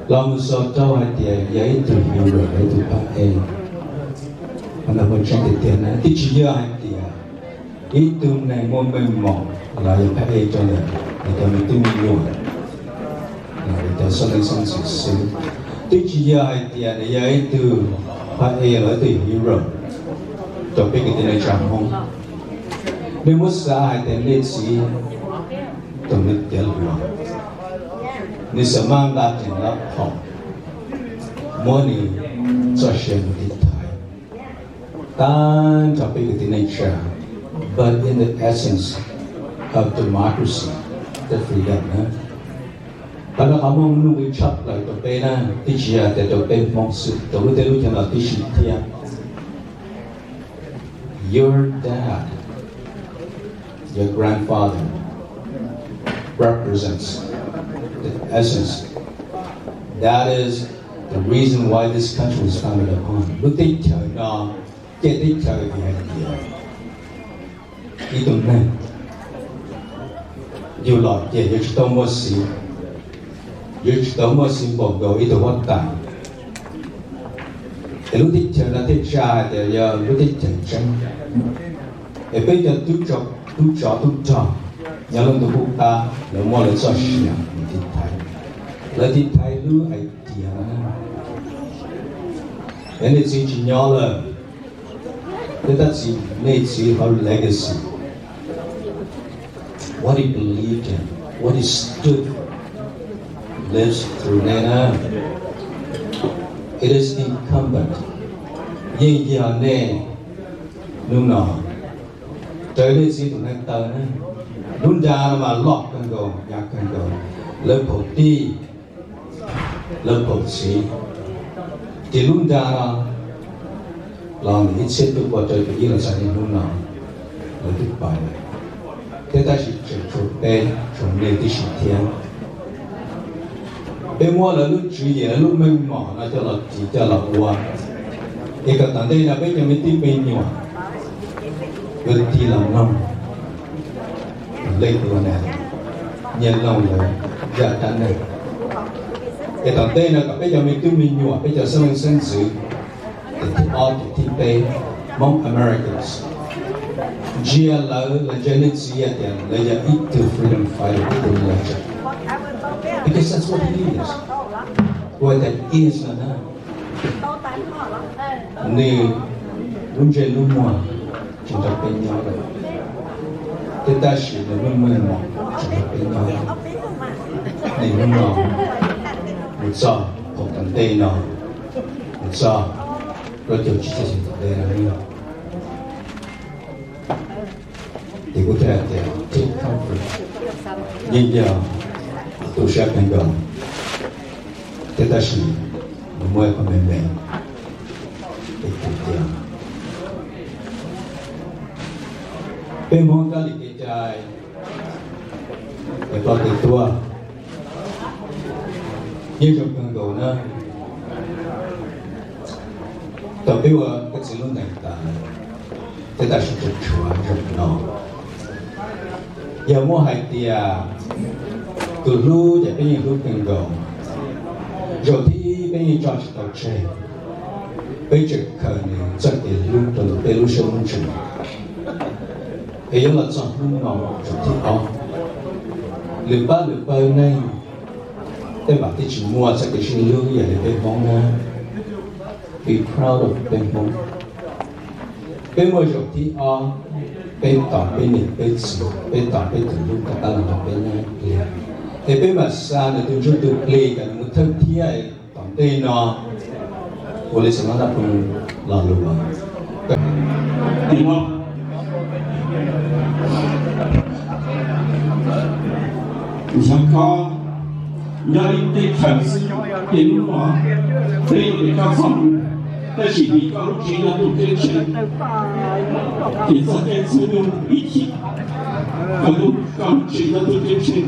Los mus xaus rau hais tias yog ib tug hero, yog ib tug phab ej, qhov ntawd muaj tseeb tiag tiag na. Twb tsis yog hais tias ib tug neeg muaj meej mom los yog phab ej rau ntawm cov me tub me nyuam, cov xeeb leej xeeb ntxwv xwb. Twb tsis yog hais tias nws yog ib tug phab ej los ib tug hero rau peb kwv tij neej tsa Hmoob. Nej muab xav hais tias nej txiv tus me cev hluas, nws xam maj nqa ris nqa phom, muab nws txoj sia mus tiv thaiv tag nrho peb kwv tij neej tsa, but in the essence of democracy, the freedom na. Qhov no qhov muaj nuj nqi tshaj plaws rau peb na, twb tsis yog tias rau peb Hmoob xwb, rau lub teb lub chaw no tib si thiab. Your dad, your grandfather represents the essence. That is the reason why this country was founded upon. Lub teb chaws no, ciaj teb chaws vim hais tias ib tug neeg yug los ces yuav tsis tau muaj xiv, yuav tsis tau muaj xiv npaum nkaus ib tug huab tais. Es lub teb chaws no thiaj tsa hais tias yog lub teb chaws tseeb. Es peb cov tub tsov tub rog nyob lub ntuj qub qab, lawv muab lawv txoj sia mus tiv thaiv, lawv tiv thaiv lub idea no. Es nej txiv tsis nyob lawm, thiab tab sis nej txiv hauv legacy, what he believed in, what he stood for, lives through nej na. It is incumbent, yeej yog nej hnub no raws nej txiv tus neeg taw na. Lub nra no mas loj kawg nkaus, hnyav kawg nkaus, lawv phaum tij, lawv phaum txiv. Ces lub nra no los ntawm ib txhiab cuaj pua rau caum ib los txog niaj hnub no, lawv twb pais lawm, thiab tab sis tseem tshuav peb, tshuav nej tib si thiab. Peb muab lawv lub tswv yim, lawv lub meej mom no coj los ris coj los ua, es kom tom ntej no peb cov me tub me nyuam, kwv tij los mloog leej ua na, nyias mloog lawv zaj dab neeg, es tom ntej no kom peb cov me tub me nyuam, peb cov xeeb leej xeeb ntxwv, tus thib ob tus thib peb, Hmoob Americans, ntsia lawv, lawv ntsia nej txiv hais tias lawv yog ib tug freedom fighter, ib tug legend. Because that's what he is. What that is no na. Nws lub ntsej lub muag tsis nrog peb nyob lawm, thiab tab sis nws lub meej mom tseem nrog peb nyob. Niaj hnub no mus txog thaum tom ntej no, mus txog plaub caug tsib txhiab xyoo tom ntej no, ces kuv thiaj hais tias take comfort, yeej yog tu siab kawg nkaus, thiab tab sis nws muaj ib qho me me, es tias peb Hmoob kab li kev cai, es poj kev tuag, yeej zoo kawg nkaus na. Thaum peb ua koj txiv lub ntees tas, thiab tab sis tseem tshuav zaum no. Yog muaj hais tias tus hlub ces peb yeej hlub kawg nkaus. Zaum thib ib peb yeej tso tsis tau tseg, peb tseem khaws nws txoj kev hlub rau ntawm peb lub siab lub ntsws. Es yuav los txog hnub no zaum thib ob, lwm pab lwm pawg neeg tej mam tib tsis muaj txoj kev sib hlub ib yam li peb Hmoob na. Be proud of peb Hmoob. Peb muaj zaum thib ob, peb tos peb niam peb txiv, peb tos peb tus hlub rov qab los nrog peb nyob ib pliag, es peb mam xa nws tus ntsuj tus plig kom nws mus thawj thiab. Tom ntej no ua li xav no tab pw lo lus. Xyov koj nyob li tej chaw xwb, ces hnub no peb yuav pem koj txhob mus, tab sis vim koj lub tsev yog tus ceeb tsheej, ces txoj kev txhua tus ib chim, koj lub, koj lub tsev yog tus ceeb tsheej.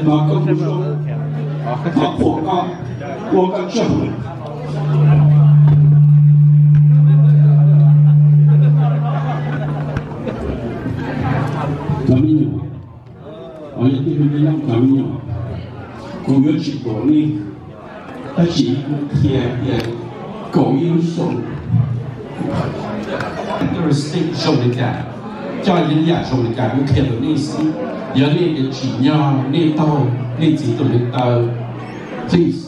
Thov koj mus zoo, thov qhuas koj, ua koj tsaug. Cov me nyuam, os, yog tej me nyuam, cov me nyuam, kuv yuav tsis tuam nej, tab sis kuv qhia tias kaum ib lub xyoo, characteristic zoo li cas, coj yam zoo li cas kuv qhia rau nej xwb. Yog nej tsis tsim nyog nej taug nej txiv tus hluav taws, please.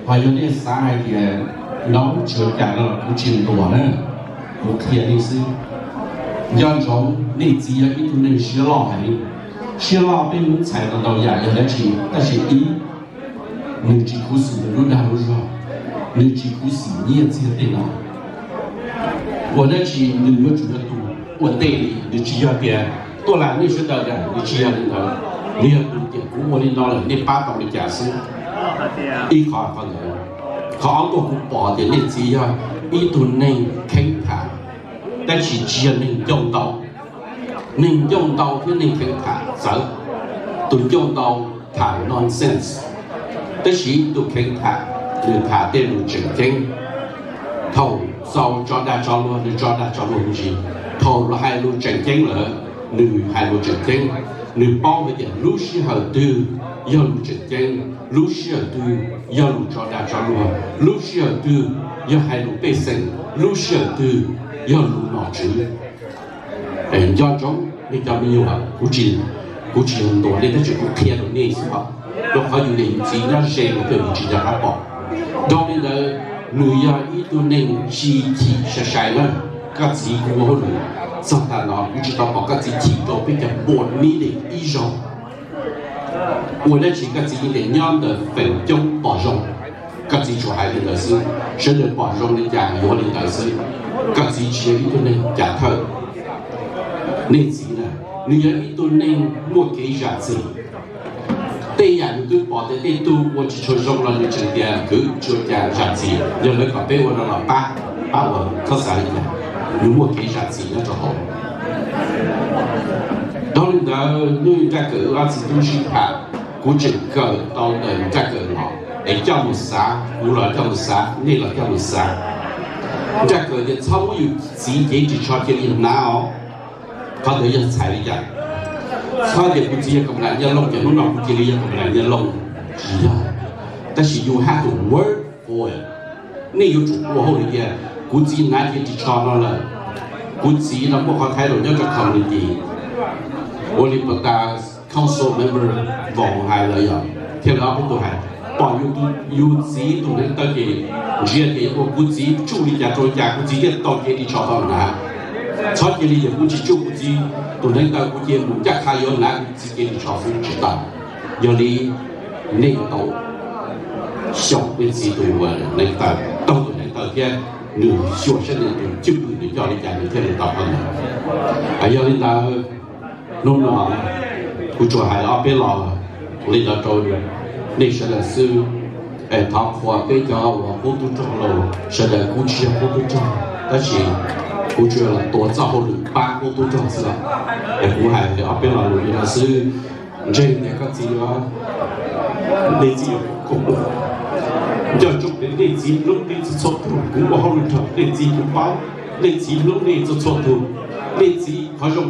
Ho yog nej xav hais tias no tsis ua cas no los kuv tsis ntuas na, kuv qhia nej xwb. Nco ntsoov, nej txiv yog ib tug neeg siab loj heev. Siab loj peb muab txhais tau ntau yam yog dab tsi, tab sis ib, nws tsis khuv xim nws lub dag lub zog, nws tsis khuv xim nyiaj txiag tej no. Ua dab tsi nws yuav tsum yog tus ua ntej li, nws tsis yog tias tuaj lawm nej sawv daws, nws tsis yog li ntawd. Nws yog tus tias kuv ua li no lawm nej pab tau li cas xwb. Ib qho qhov ntawd. Qhov ob, kuv pom tias nej txiv yog ib tug neeg kheev tham, tab sis tsis yog neeg ncauj ntau. Neeg ncauj ntau thiab neeg kheev tham txawv. Tus ncauj ntau tham nonsense, tab sis tus kheev tham nws tham tej lus tseem ceeb. Thaum txaus tso dag tso luag nws tso dag tso luag me ntsis, thaum los hais lus tseem ceeb lawm nws hais lus tseem ceeb. Nws paub hais tias lub sij hawm twg yog lus tseem ceeb, lub sij hawm twg yog lus tso dag tso luag, lub sij hawm twg yog hais lus pej xeem, lub sij hawm twg yog lus nom tswv. Nco ntsoov nej cov me nyuam, kuv tsis, kuv tsis ntuas nej tab sis kuv qhia rau nej xwb os. Rau qhov yus niam yus txiv nyob ze mas tej yus tsis nco qab pom. Dhau li ntawd, nws yog ib tug neeg tsis chim sai sai na. Koj txiv kuv ua hauj lwm txog tav no kuv tsis tau pom koj txiv chim rau peb cov board meeting ib zaug. Ua dab tsi koj txiv yeej tias nyob ntawm feem coob pom zoo, koj txiv tsuas hais li ntawd xwb. Sawv daws pom zoo li cas yuav li ntawd xwb. Koj txiv tsis yog ib tug neeg cav thawj. Nej txiv na, nws yog ib tug neeg muaj kev zam txim. Tej yam nws twb pom tias tej tug ua tsis tshua zoo los nws tseem tias kwv tsis ua cas zam txim, yog lawv kom peb ua no los pab, pab ua txhob xav li cas. Nws muaj kev zam txim nyob rau hauv. Dhau li ntawd, hnub nraj kawm wb ob txiv tub sib tham, kuv tseem kawm tau ntawm nraj kawm los es coj mus xav, kuv los coj mus xav, nej los coj mus xav. Nraj kawm tias txhob muab yus txiv cev ris tsho cia li hnav os. Qhov ntawd yog txhais li cas? Txhob tias kuv txiv yog Kam Las Nyaj Looj ces hnub no kuv cia li yog Kam Las Nyaj Looj, tsis yog. Tab sis you have to work for it. Nej yuav tsum ua hauj lwm tias kuv txiv hnav cev ris tsho no lawm, kuv txiv no muaj qhov title nyob rau community, ua li puas tas council member Voos hais los yog thiab lawv ob peb tug hais, pom yus txiv tus hneev taw ces ntsia tias ua kuv txiv tsuj li cas rau li cas kuv txiv thiaj tau cev ris tsho tau hnav. Txhob cia li tias kuv tsis tsuj kuv txiv tus hneev taw kuv cia li mus ncaj qha yuav hnav kuv txiv cev ris tsho xwb tsis tau. Yog li nej yuav tau xyaum nej txiv tus hneev taw, taug tus hneev taw thiab nws xyuam sab nws tus cwj pwm nws coj li cas nws thiaj li tau qhov ntawd. Yog li ntawd, hnub no Kuv tsuas hais ob peb los li no rau nej sawv daws xwb. Es thov qhuas peb cov uas qub tub rog los, sawv daws kuj tsis yog qub tub rog, tab sis kuv tsuas los tuav txoj hauj lwm pab qub tub rog xwb los. Es kuv hais ob peb lo lus li no xwb. Ntseeg tias koj txiv yuav, nej txiv yuav, nco ntsoov tias nej txiv hlub nej txhua txhua tug. Kuv ua hauj lwm rau nej txiv, kuv paub nej txiv hlub nej txhua txhua tug. Nej txiv qhov zoo,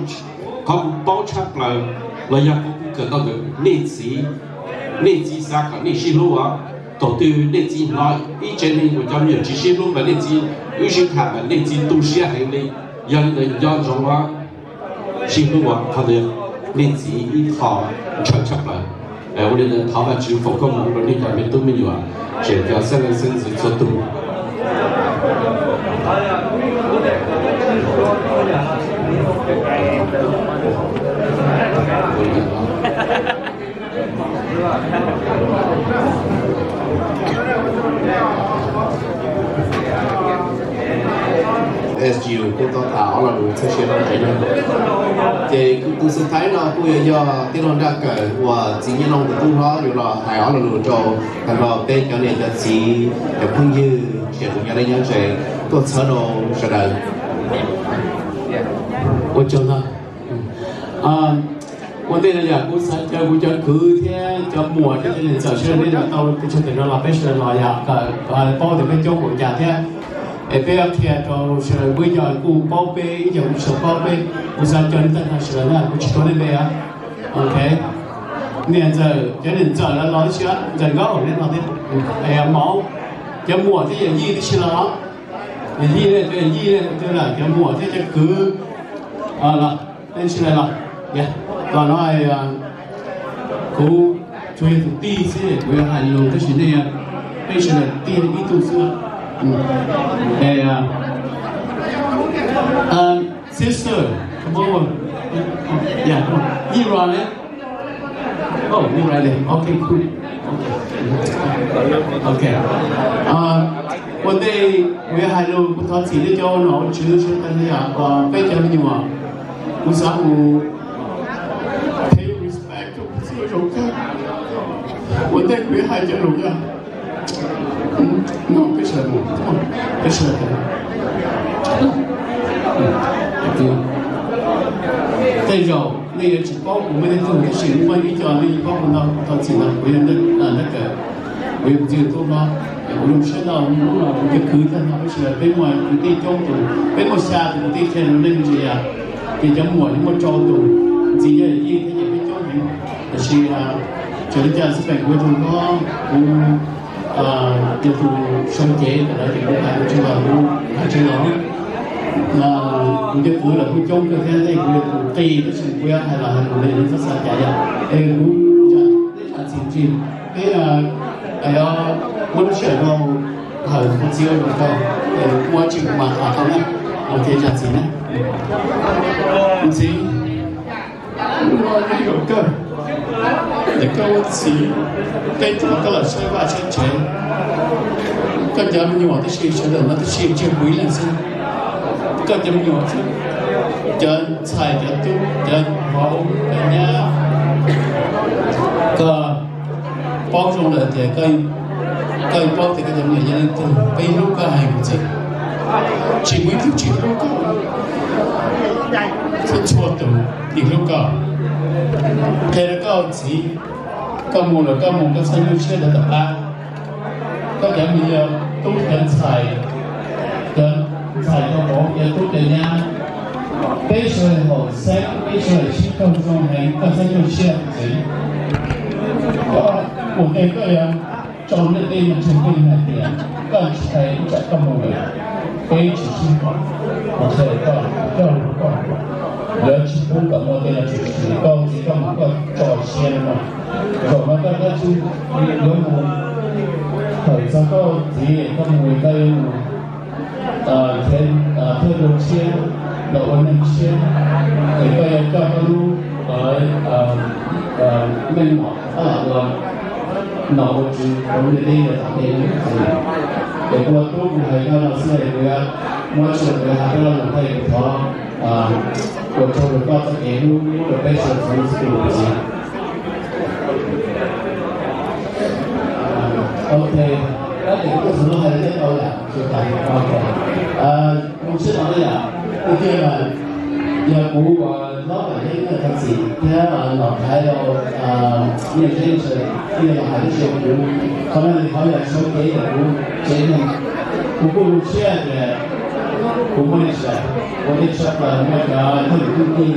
qhov kuv paub tshaj plaws los yog qhov kuv kawm tau ntawm nej txiv. Nej txiv xav kom nej sib hlub os. Thaum twg nej txiv hnov ib tsev neeg uas cov me nyuam tsis sib hlub mas nej txiv, wb sib tham mas nej txiv tu siab heev li. Yog li ntawd nco ntsoov os, sib hlub os, qhov ntawd nej txiv ib qho ntshaw tshaj plaws. Ua li ntawd thov Vajtswv foom koob hmoov rau nej cov me tub me nyuam, tseem cov xeeb leej xeeb ntxwv txhua tug. As you kuj tau tham ob lo lus txhawb siab rau tsev neeg. Ces tus xub thawj no kuj yuav yog tij laug Nraj Kawm uas txiv Nyiaj Looj tus tub hlob yuav los hais ob lo lus rau tag nrho peb cov niam cov txiv cov phooj ywg tseem tus nyob deb nyob ze tuaj txhawb rau sawv daws. Ua tsaug ntau. Ua ntej no yog kuv xav caw kuv cov kwv thiab cov muam thiab cov niam ntxawm sawv daws nej los tau teb chaws no los peb sawv daws los yog kom paub tias peb coob npaum cas thiab. Es peb qhia rau sawv daws, peb cov kuj paub peb, ib co kuj tsis paub peb. Kuv xav caw nej tag nrho sawv daws na, kuv tsis tuav nej npe. Ok. Niam ntxawm, cov niam ntxawm los los ib si, ntxawm Nkauj nej los thiab. Maum, cov muam thiab yawm yij tib si los. Yawm yij, cov yawm yij, cov muam thiab cov kwv los, nej tsis los los no, kuv tsuas yog tus tij xwb, kuv yuav hais lus tab sis nej, peb sawv daws tij ib tug xwb. Sister, come over. Yeah, come on. You run it. Oh, you run it. Okay, cool. Okay. Ua ntej kuv yuav hais lus, kuv thov txim nej cov nom ua tswv sawv daws, peb cov me nyuam, kuv xav mus pay respect rau kuv txiv zoo kawg. Ua ntej kuv yuav hais cov lus yog, no peb sawv daws, peb sawv daws, tej zaum nej yuav tsis paub kuv muaj tej tug, tab sis muaj ib co nej yeej paub kuv ntau, kuv thov txim ntau, kuv yog Nraj Kawm, kuv yog kuv txiv tub hlob, kuv zoo siab ntau, hnub no kuv cov kwv tag nrho peb sawv daws, peb muaj kwv tij coob tus, peb muaj xya tus kwv tij qhia rau nej me ntsis yom, ces cov muam yeej muaj rau tus, ntxiv yog yij thiab ces peb coob heev, tab sis txawm li cas xij peem kuv yog tus hlob, kuv yog tus sau cev ntawm lawv ces kuv hais kuv tsis los, kuv hais tsis los. Kuv cov kwv los kuj coob kawg thiab, kuv yog tus qis tab sis kuv yuav hais los hais lus li nej txhob xav cas yom, es kuv zam txim ntsis, peb muab lub sij hawm rau hawm kuv txiv ua zoo tau, es muaj dab tsi kuv mam tham tau na, ua ke zam txim na. Kuv txiv, ua nej zoo kawg, es koj ua txiv, peb tug koj los saib vaj saib tsev, koj cov me nyuam tib si sawv daws no tib si tsis muaj ib leeg xwb, koj cov me nyuam xwb, cov ntxhais cov tub cov hauv cov nyab, koj paub zoo lawm tias koj paub tias koj cov me nyuam yog leej twg, peb hlub koj heev xwb, tsis muaj ib tug tsis hlub koj, txhua txhua tus yeej hlub koj. Qhia rau koj txiv, koj mus lawm koj mus koj txhob nyuaj siab rau tom qab, koj cov me nyuam, tub cov ntxhais, cov ntxhais cov vauv, cov tub cov nyab, peb sawv daws haum xeeb, peb sawv daws sib raug zoo heev, koj txhob nyuaj siab ntxiv. Koj mus tej koj yuav tso nej tej me ntsis tej hais tias koj tsis hais ib tsam koj mus lawm, peb tsis sib pom, mus qhia koj, koj lawv tsis pub kom muaj tej no tshwm sim, koj txiv koj mus koj tso siab no. Zaum no koj tab tsis yuav mus, thaum txog koj txiv koj mus koj yuav mus thawj dua tshiab los ua neeg tshiab, es koj yuav coj koj lub meej mom ua nom ua tswv rau nej tej tom ntej no. Es kuv ua tub kuv hais koj no xwb es kuv yuav muab tso kuv yuav hais koj los ntawm no es kuv thov ua tsaug rau koj txoj kev hlub rau peb sawv daws txhua tus txiv. Ok, kab tes kuv tuaj xwb hais li tau yam, ok, mus sib no yam, tus tiag mas yog kuv hlob Vam Yeeb thov txim thiab nom thaiv rau Nyiaj Zeb sawv daws los hais lub tsev kuv, qhov no li qhov yog sau kev yog kuv tsev neeg, kuv kuj zoo siab tias kuv muaj nej sawv daws, kuv nej tshaj plaws muaj cov thwj tub tij,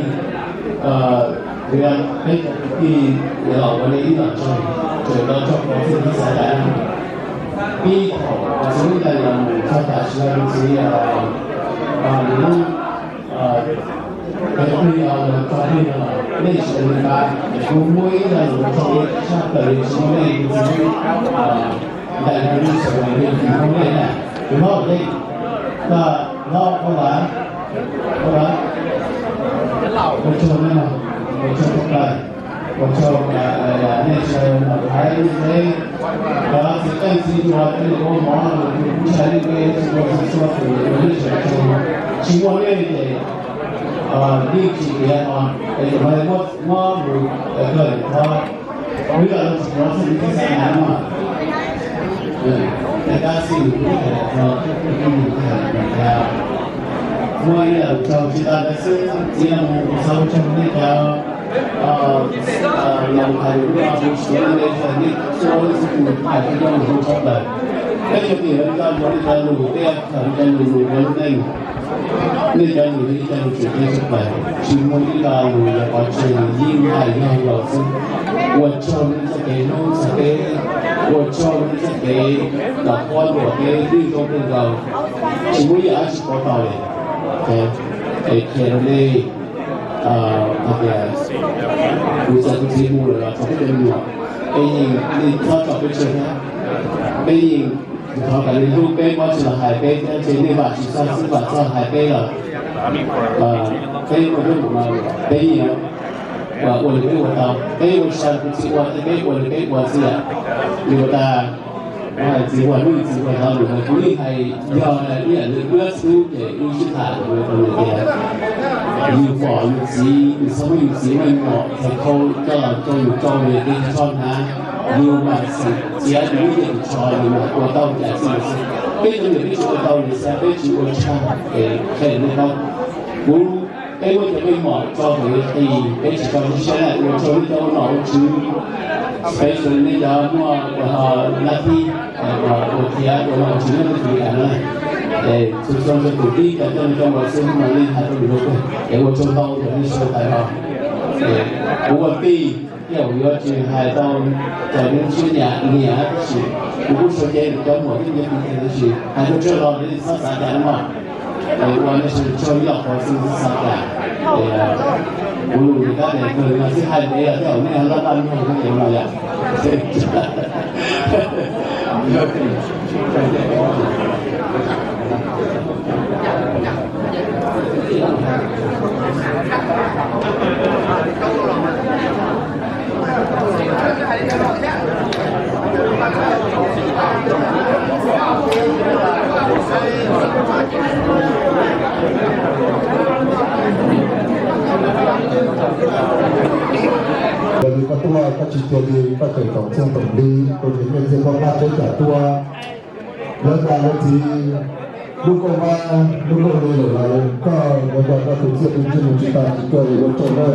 kuv peb cov kwv tij los ua nej ib los tsaug, tsaug rau txhua tus txhua tus xav tas pib thaum uas txhua lub caij los mus txog tam sim no txiv nws lub peb plig los txog plig no nej tsis ua li ntawd, kuv muaj ib lo lus tso tshaj plaws li tsis muaj nej, kuv txiv ntais no lub sawv daws li tsis muaj nej na. Kuv hlob Vam Yeeb, hlob Vam, hlob Vam, ua tsaug nej, ua tsaug tshaj plaws, ua tsaug nej sawv daws los hais lub tsev, cov txiv qeej txiv nruas cov niam ua mov los tus kuv ntshai nej peb tsis muaj txhua tus ua nej sawv daws tsaug, tsis muaj nej ces yeej tsis tiav no es tus no muab mus kawg thov wb los tsis hnov txhij txhij na, tab sis kuv hais txog muaj ib yam tsaug tsis tas ntawd xwb, txiv no mus xav ua tsaug nej cov los hais lus no tus tsis ua nej sawv daws nej txhua leej txhua tus hais tau coj lus zoo tshaj plaws. Peb cov tim lawv coj ua nej cov lus, peb yog khaws nej cov lus lus ua lub neej. Nej cov lus yog ib cov lus tseem ceeb tshaj plaws, tsis muaj ib lo lus yog pov tseg, yeej hais yog los xwb. Ua tsaug nej txoj kev hlub txog peb, ua tsaug nej txoj kev los qhuab ntuas peb twb zoo kawg nkaus, tsis muaj ib yam dab tsi pov tau li. Es qhia rau nej hais tias kuv txawm kuv txiv mus lawm los txog peb cov me nyuam, peb yeej, nej txhob tso peb tseg thiab. Peb yeej thov kom nej hlub peb, muab tsis los hais peb thiab, ces nej vam tsis txog xwb, vam txog hais peb los peb ua lub mus no peb yeej ua li peb ua tau, peb ua tsis tau kuv txiv ua thiab peb ua li peb ua xwb yom. Li ua tas txiv ua hnub txiv ua hmo lus no kuv yeej hais yog ib yam li duab xub ces wb sib tham rau nws tias yus pom yus txiv, yus txhob muab yus txiv muaj nyuam txhais khau coj los rau yus rau nws ces tsis txhob hnav, yus mam xwm txiav yus lub tiaj tus tsho yus mam ua tau cas txij xwb. Peb cov niam peb tsis ua tau li xwb, peb tsis ua tshaj es qhia nej paub. Kuv, peb muab cov peb mom tso kom yuav qis, peb tsis tso siab na, ua tsaug nej cov ua nom ua tswv, peb sawv nej cov muaj ua nab thib ua khiav ua nom ua tswv nyob teb chaws Amelikas no. Txhua txhua txhua tus tib cov coj nej coj ua xwb no nej hais rau lus rau kawg es ua tsaug ntau rau nej sawv daws hais no. Kuv ua tij thiaj yuav tsis hais tau cov neeg siab nyiam niam tab sis kuv kuj sau cev cov muam thiab cov kwv tij tab sis hais rau tsawg los nej txhob xav cas no mog. Ua nej sawv daws tsaug ib yam qhov xwb txhob xav cas. Kuv lus kab tes kawg no xwb hais ntev los thiab nej ho laj laj mloog thiab no yom. Yog li koj tuaj koj tsis cia li koj tseem toom txheej toom li, tus niam nyiaj txiag koj nqa tsheb tsam tuaj. Lawv tas lawv txiv lub kauj vab lub kauj li lawm los koj yuav nrog koj tus txiaj tus ntsig mus tsis tas tsis cuag li ua tsaug na.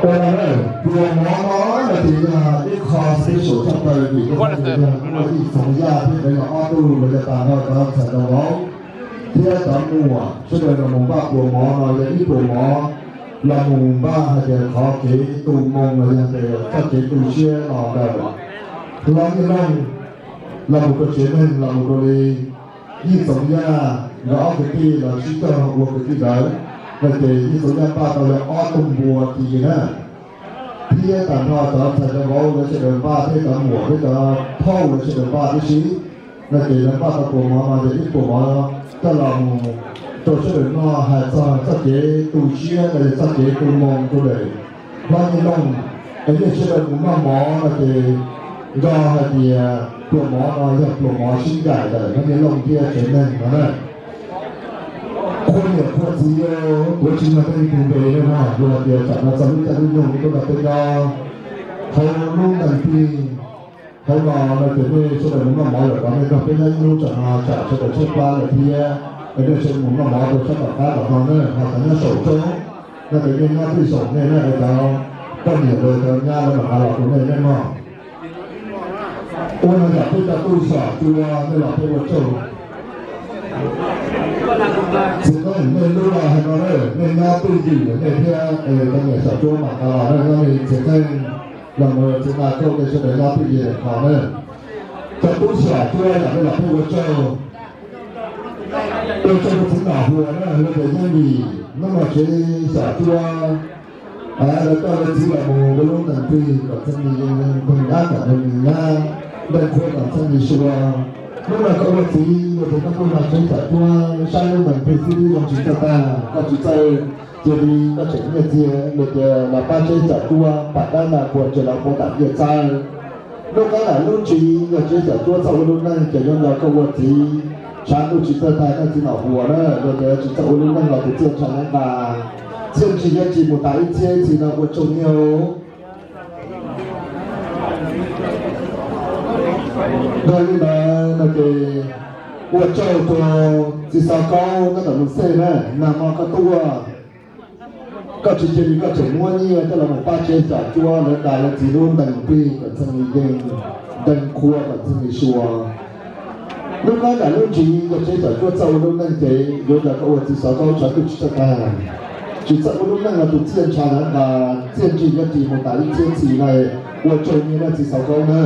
Pluas mov no ces yog ib qho special tshaj plaws vim yog muaj Yij Txoov Yaj thiab lawv yog ob tug los yog tag nrho cov ntxhais cov vauv thiab cov muam sawv daws los mus npaj pluas mov no yog ib pluas mov los mus npaj hais tias qhov kev tu moo los yog tias txoj kev tu siab los ntawm Hlob Nyiaj Looj los mus rau tsev neeg los mus rau li Yij Txoov Yaj nkawd ob kwv tij los sib coj ua kwv tij ntawd, no ces Yij Txoov Yaj npaj tau yog ob tug npua ci na. Thiab tag nrho cov ntxhais cov vauv lawv sawv daws npaj thiab cov muam thiab cov phauj lawv sawv daws npaj tib si, no ces lawv npaj tau pluas mov no ces ib pluas mov coj los mus rau sawv daws noj hais txog txoj kev tu siab los yog txoj kev tu moo rau lawm Hlob Nyiaj Looj. Es nej sawv daws mus noj mov no ces nco hais tias pluas mov no yog pluas mov sib ncaim ntawm Hmoob Nyab Looj thiab tsev neeg no na. Qhua niam qhua txiv, tuav tsis yog tej tus npe no mas luag hais tias tsam no txog lub caij lub nyoog tuaj nrog peb nyob hauv lub ntees plig hauv no no ces nej sawv daws mus noj mov lawm kom nej nrog peb nyob ib lub tsam no tsam sawv daws tshaib plab lawm thiab. Es nej sawv daws mus noj mov rau sab tom qab tom no na, ho cov nyob saum roob no ces nej nyob twj saum nej na, es cov poj niam los cov nyab lawv mam nqa los rau nej nej mog. Ua no yam peb cov tub xyom cua nej los peb ua tsaug. Txiv Qeej, nej lub los hais no na, nej nyob twj ywm nej thiab, es cov niam xyom cua mam nqa los na, nyob li Txiv Qeej los mus Txiv Nqa Kauj nej sawv daws nyob twj ywm ko na. Cov tub xyom cua yam nej los peb ua tsaug. Ua tsaug rau txiv Nom Huas na, lawv tias yeej vim hnub no tsev xyom cua lawv coj lawv txiv los mus ua lub ntees plig kom txheeb li yeej, ntees dab kom ntees nyab, ntees qhua kom txheeb li sua. Hnub no koj ua txiv ua txiv koj tuaj nrog tsev xyom cua saib lub ntees plig xwb twb zoo tsis txawj tag, koj tsis txawj cia li koj tseem nyiaj txiag los tias los pab tsev xyom cua pam dab ntas qhua ntses los puav tam ntiaj txag. Hnub qab nram lub ntsis yog tsev xyom cua txawj ua lub neej ces yuav nrog koj ua txiv. Tshav ntuj tsis txawj tag koj txiv Nom Huas na, yog tias tsis txawj ua lub neej los tus txiaj ntsha nab nqa, txiaj ntsig yuav tsis mus tas ib txhiab ib txhis no ua tsaug niag. Yog li ntawd no ces ua tsaug rau txiv xov kaub tab tom mus xej na, nag hmo koj tuaj, koj tsis cia li koj tseem muab nyiaj coj los mus pab tsev xyom cua lawv nqa lawv txiv lub ntees plig kom txheeb li yeej, ntees qhua kom txheeb li sua. Hnub qab nram lub ntsis yog tsev xyom cua txawj ua lub neej ces yuav nrog koj ua txiv xov kaub tshav ntuj tsis txawj tag. Tsis txawj ua lub neej los tus txiaj ntsha nab nqa, txiaj ntsig yuav ris mus tas ib txhiab txhis na, ua tsaug niag txiv xov kaub na.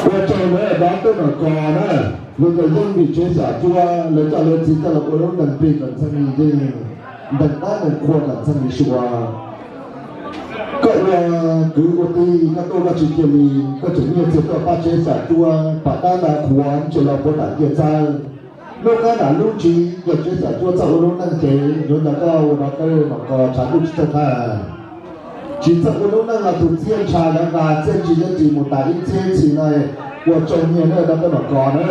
Ua tsaug lawv dab tuaj nram kos na, lawv tias yeej vim tsev xyom cua lawv coj lawv txiv coj los ua lub ntees plig kom txheeb li yeej, ntees dab ntees qhua kom txheeb li sua. Koj ua kwv ua tij koj tuaj koj tsis cia li, koj tseem nyiaj txiag tuaj pab tsev xyom cua pam dab ntas qhua ntses los puav tam ntiaj txag. Hnub qab nram lub ntsis yog tsev xyom cua txawj ua lub neej ces yuav nrog koj ua dab tuaj nram kos tshav ntuj tsis txawj tag. Tsis txawj ua lub neej los tus txiaj ntsha nab nqa, txiaj ntsig yuav ris mus tas ib txhiab ib txhis na, ua tsaug niag dab tuaj nram kos na.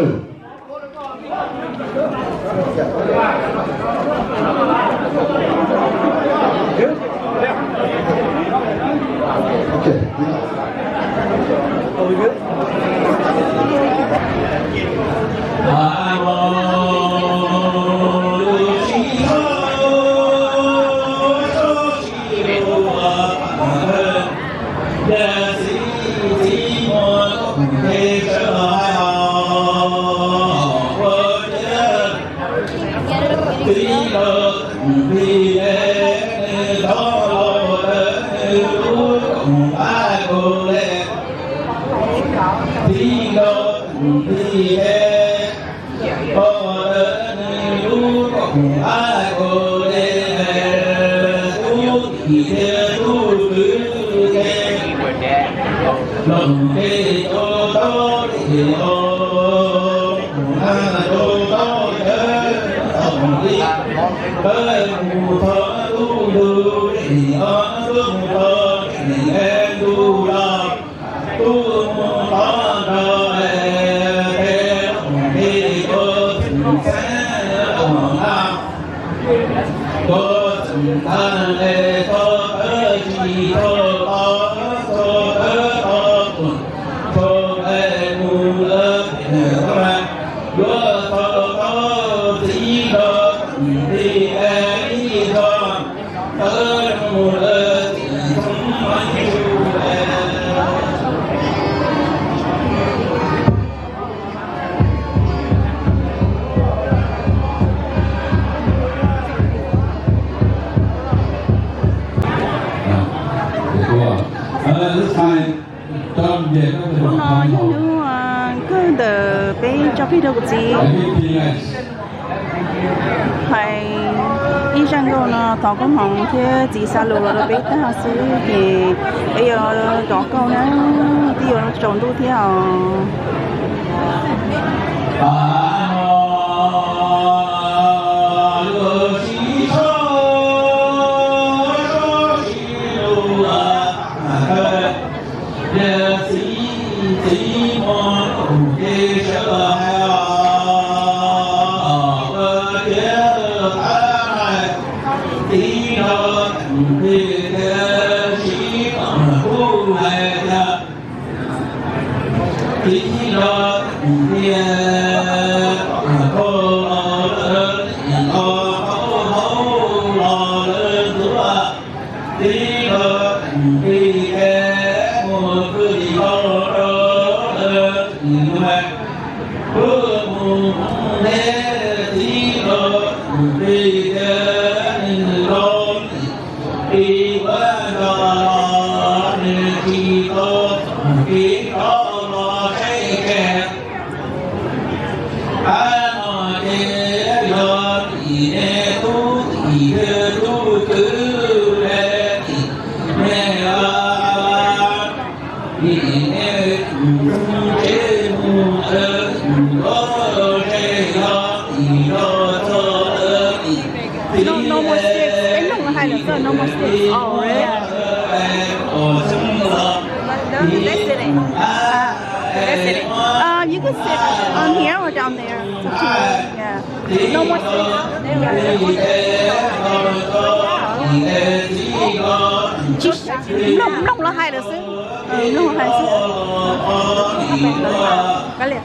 Hnub no yog hnub kawg ntawm peb tso plig rau kuv txiv. Hais ib zaj nkauj no thov koob hmoov thiab txiv xa lus los rau peb tag xwb ces peb yuav rov nkauj na, twb yuav tsaus ntuj thiab os. No, no more sticks. Peb mloog los hais lawm xwb, no more sticks. Oh, really? Uh, you can sit on here or down there. It's up to you. Yeah. No more sticks. Tsis, mloog, mloog los hais lawm xwb. Mloog los hais xwb. Kav liam.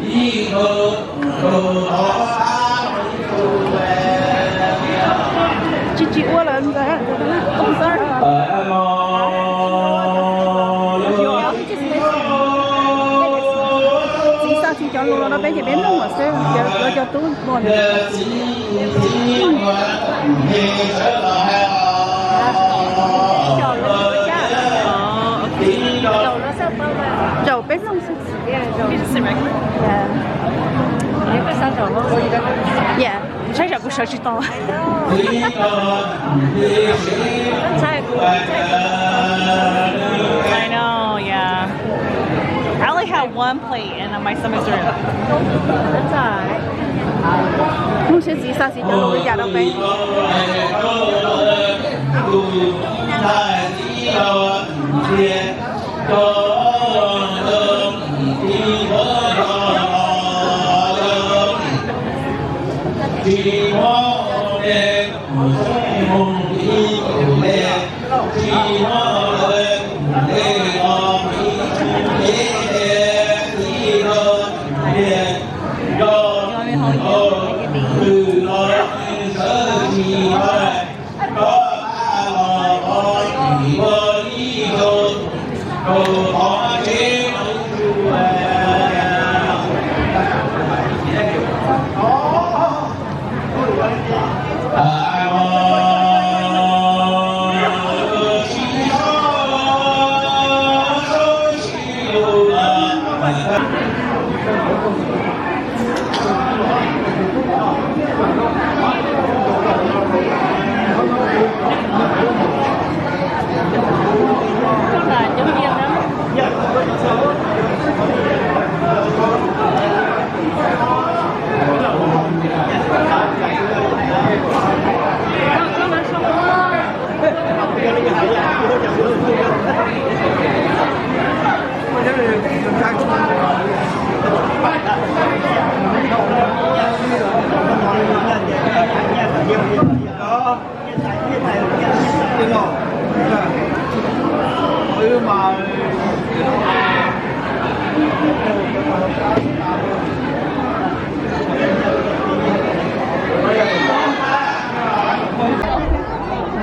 Tsis, tsis ua lawm ntawd. Txiv xa txiv cov lus los rau peb ces peb mloog lawm xwb, cov, cov tub. Zaum peb mloog xwb. Yeah. Saib tsam kuv sawv tsis tau. I know, yeah. I only have one plate and then my stomach's hurting. That's all right. Mloog seb txiv xa txiv cov lus li cas rau peb.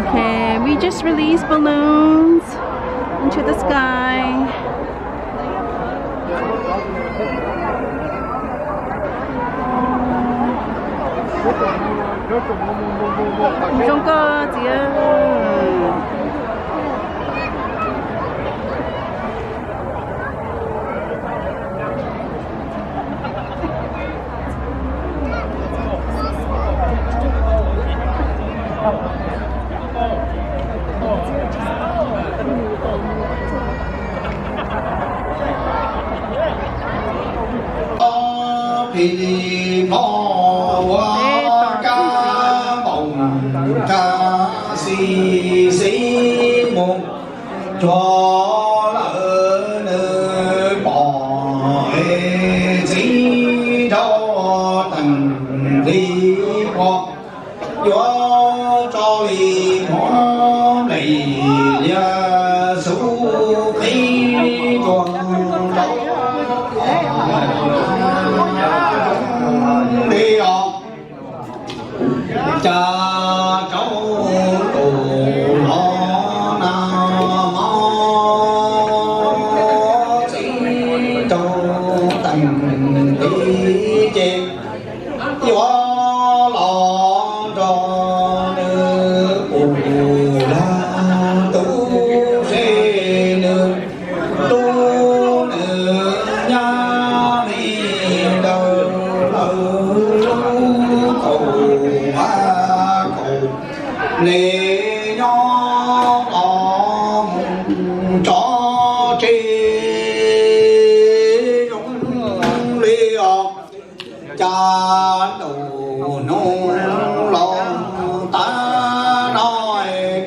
Okay, we just released balloons into the sky. Zoo koj txiv. Pib li hmo ua kab npauj kab xis xis mus, tsuag lawm nws pom es txiv nraug teem li qhua, yuav tso li hmuab nplej liaj xub qhib rua nrau li os. Cas rau tus no na ho txiv nraug teem li ces yuav los nrog nws pum lag tub se nws tub nws nyab li ntawd lawv lub kaum vaj kaum nplej nyob los mus tso tseg zoo li os. Cas ntuj hnub los tag no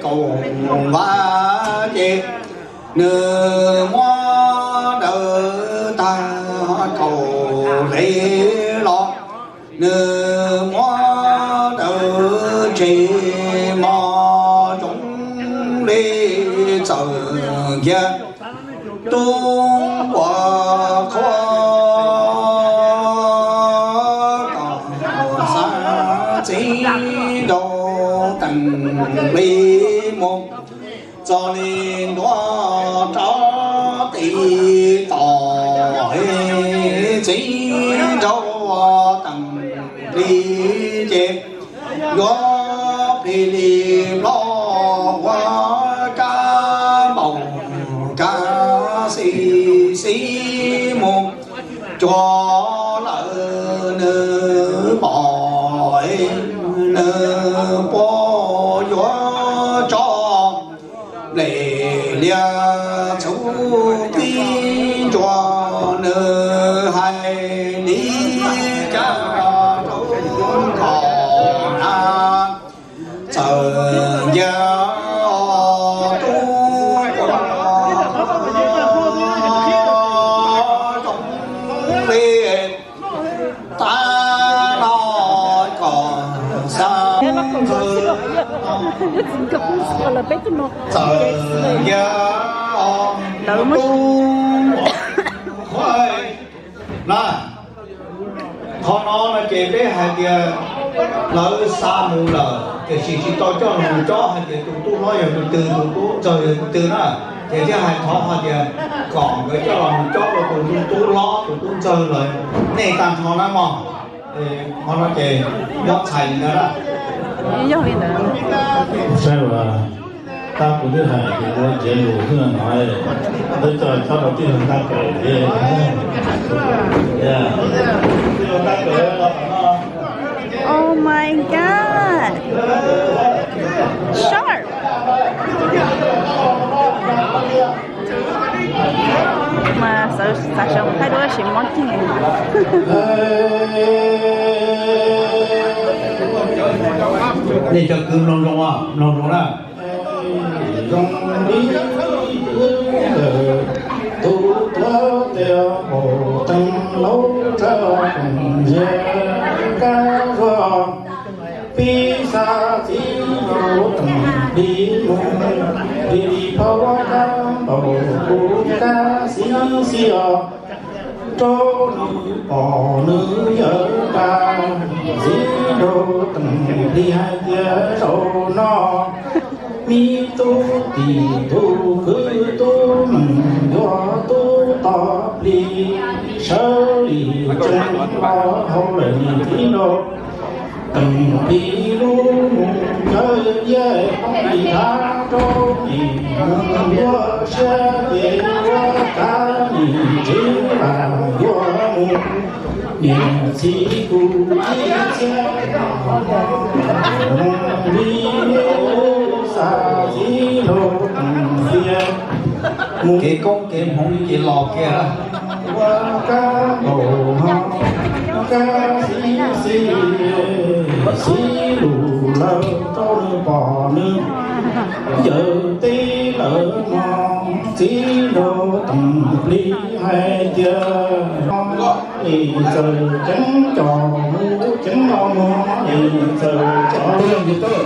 kaum vaj ces nws muab dawb tag kaum hli los nws muab dawb tseg mos zoov li txawm nkiag tub npua qhuav kom xav txiv nraug teem plig mus txog li ntua rau tim tom txiv nraug teem plig ces yuav plig li ploj ua kab npaum kab xis xis mus cuag lawm nws pom nws puas yuav tso nplej liaj txhuv tib ntsuag nws hais li cas rau kom na txawm ncav tub zoo li tag no kom xav txawm ncav tub na. Qhov no no ces peb hais tias lawv xa mus lawm tiam sis tsis tau coj los mus cob hais tias tus tub hlob yog tus twg tus tub ntxawg yog tus twg na. Ces thiaj hais thov hais tias kom nkawd coj los mus cob rau tus tub hlob tus tub ntxawg lawm nej tag nrho na mog. Qhov no ces nyob txhais li ntawd na. Saib uas tab kuv twb hais tias ua cev lus xwb no, peb coj txhob rau tij laug Ntaj Kawm thiab. Tij laug Ntaj Kawm los tom no. Oh my God. Sharp. Mas xav sawv thaij duab tab sis mob ceg. Nej cov kwv mloog zoo, mloog zoo na. Zoo li ntawm tus tuav tias npaum teev laub rau koom ntiag kab zuag. Pib xa txiv nraug teem plig mus, plig li phab ua kab npaum kuv kab xib xib os. Rau nws pom nws yawm nqa, txiv nraug teem plig hais tias zaum no, me tub tim tus kwv tub meem yuav tub tom plig, sawv li tsees los hauv lawm niam txiv nraug. Teem plig lub mus cawv liaj poob li thab rau nim mus yuav siab ces yuav kav nim tsev lam yuav mus. Niam txiv kuv ib txhiab mus li lub xa txiv nraug teem plig mus kev koob kev hmoov ces los kiag lawm. Ua kab npaum ho kab xib xib, xib lus lawm rau nws pom nws yawm teb lawm no. Txiv nraug teem plig hais tias li txawm ceev cov mus ceev los mus li txawm cov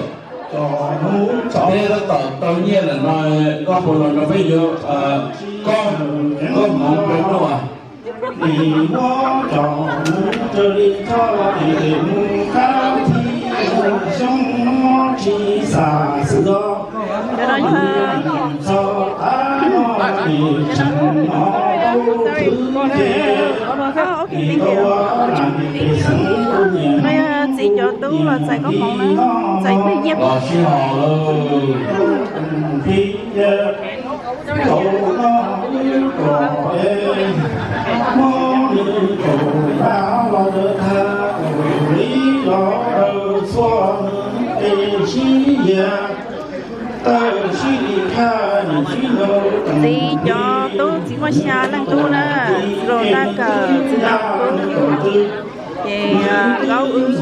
cov mus cov peb tab tom tau nyiaj lawm no, koj puas los nrog peb yuav, koj, koj hmoov peb tuaj. Nim muab cov mus raws li txoj kev mus kab thib xyoo no tsis xam xwm os. Txog tav no nim tseem hnov tau thwv ces nim tau ua lam pej xeem kuj nyiam. Cov tub los txais koob hmoov na, txais twj ywm. Txiv cov tub, txiv muaj xya leej tub na, txiv laus Ntaj Kawm, txiv laus Kub, ces Nkaub Wb,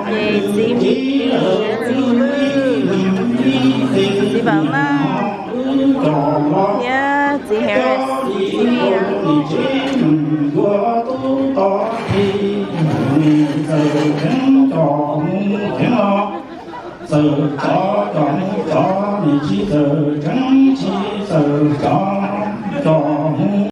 ces txiv Mus Tis, txiv Vwj, txiv Vam Maj, thiab txiv Harris, txiv Nia. Txawm tso cov mus cov, nws tsis txawm tseeb, tsis txawm tso cov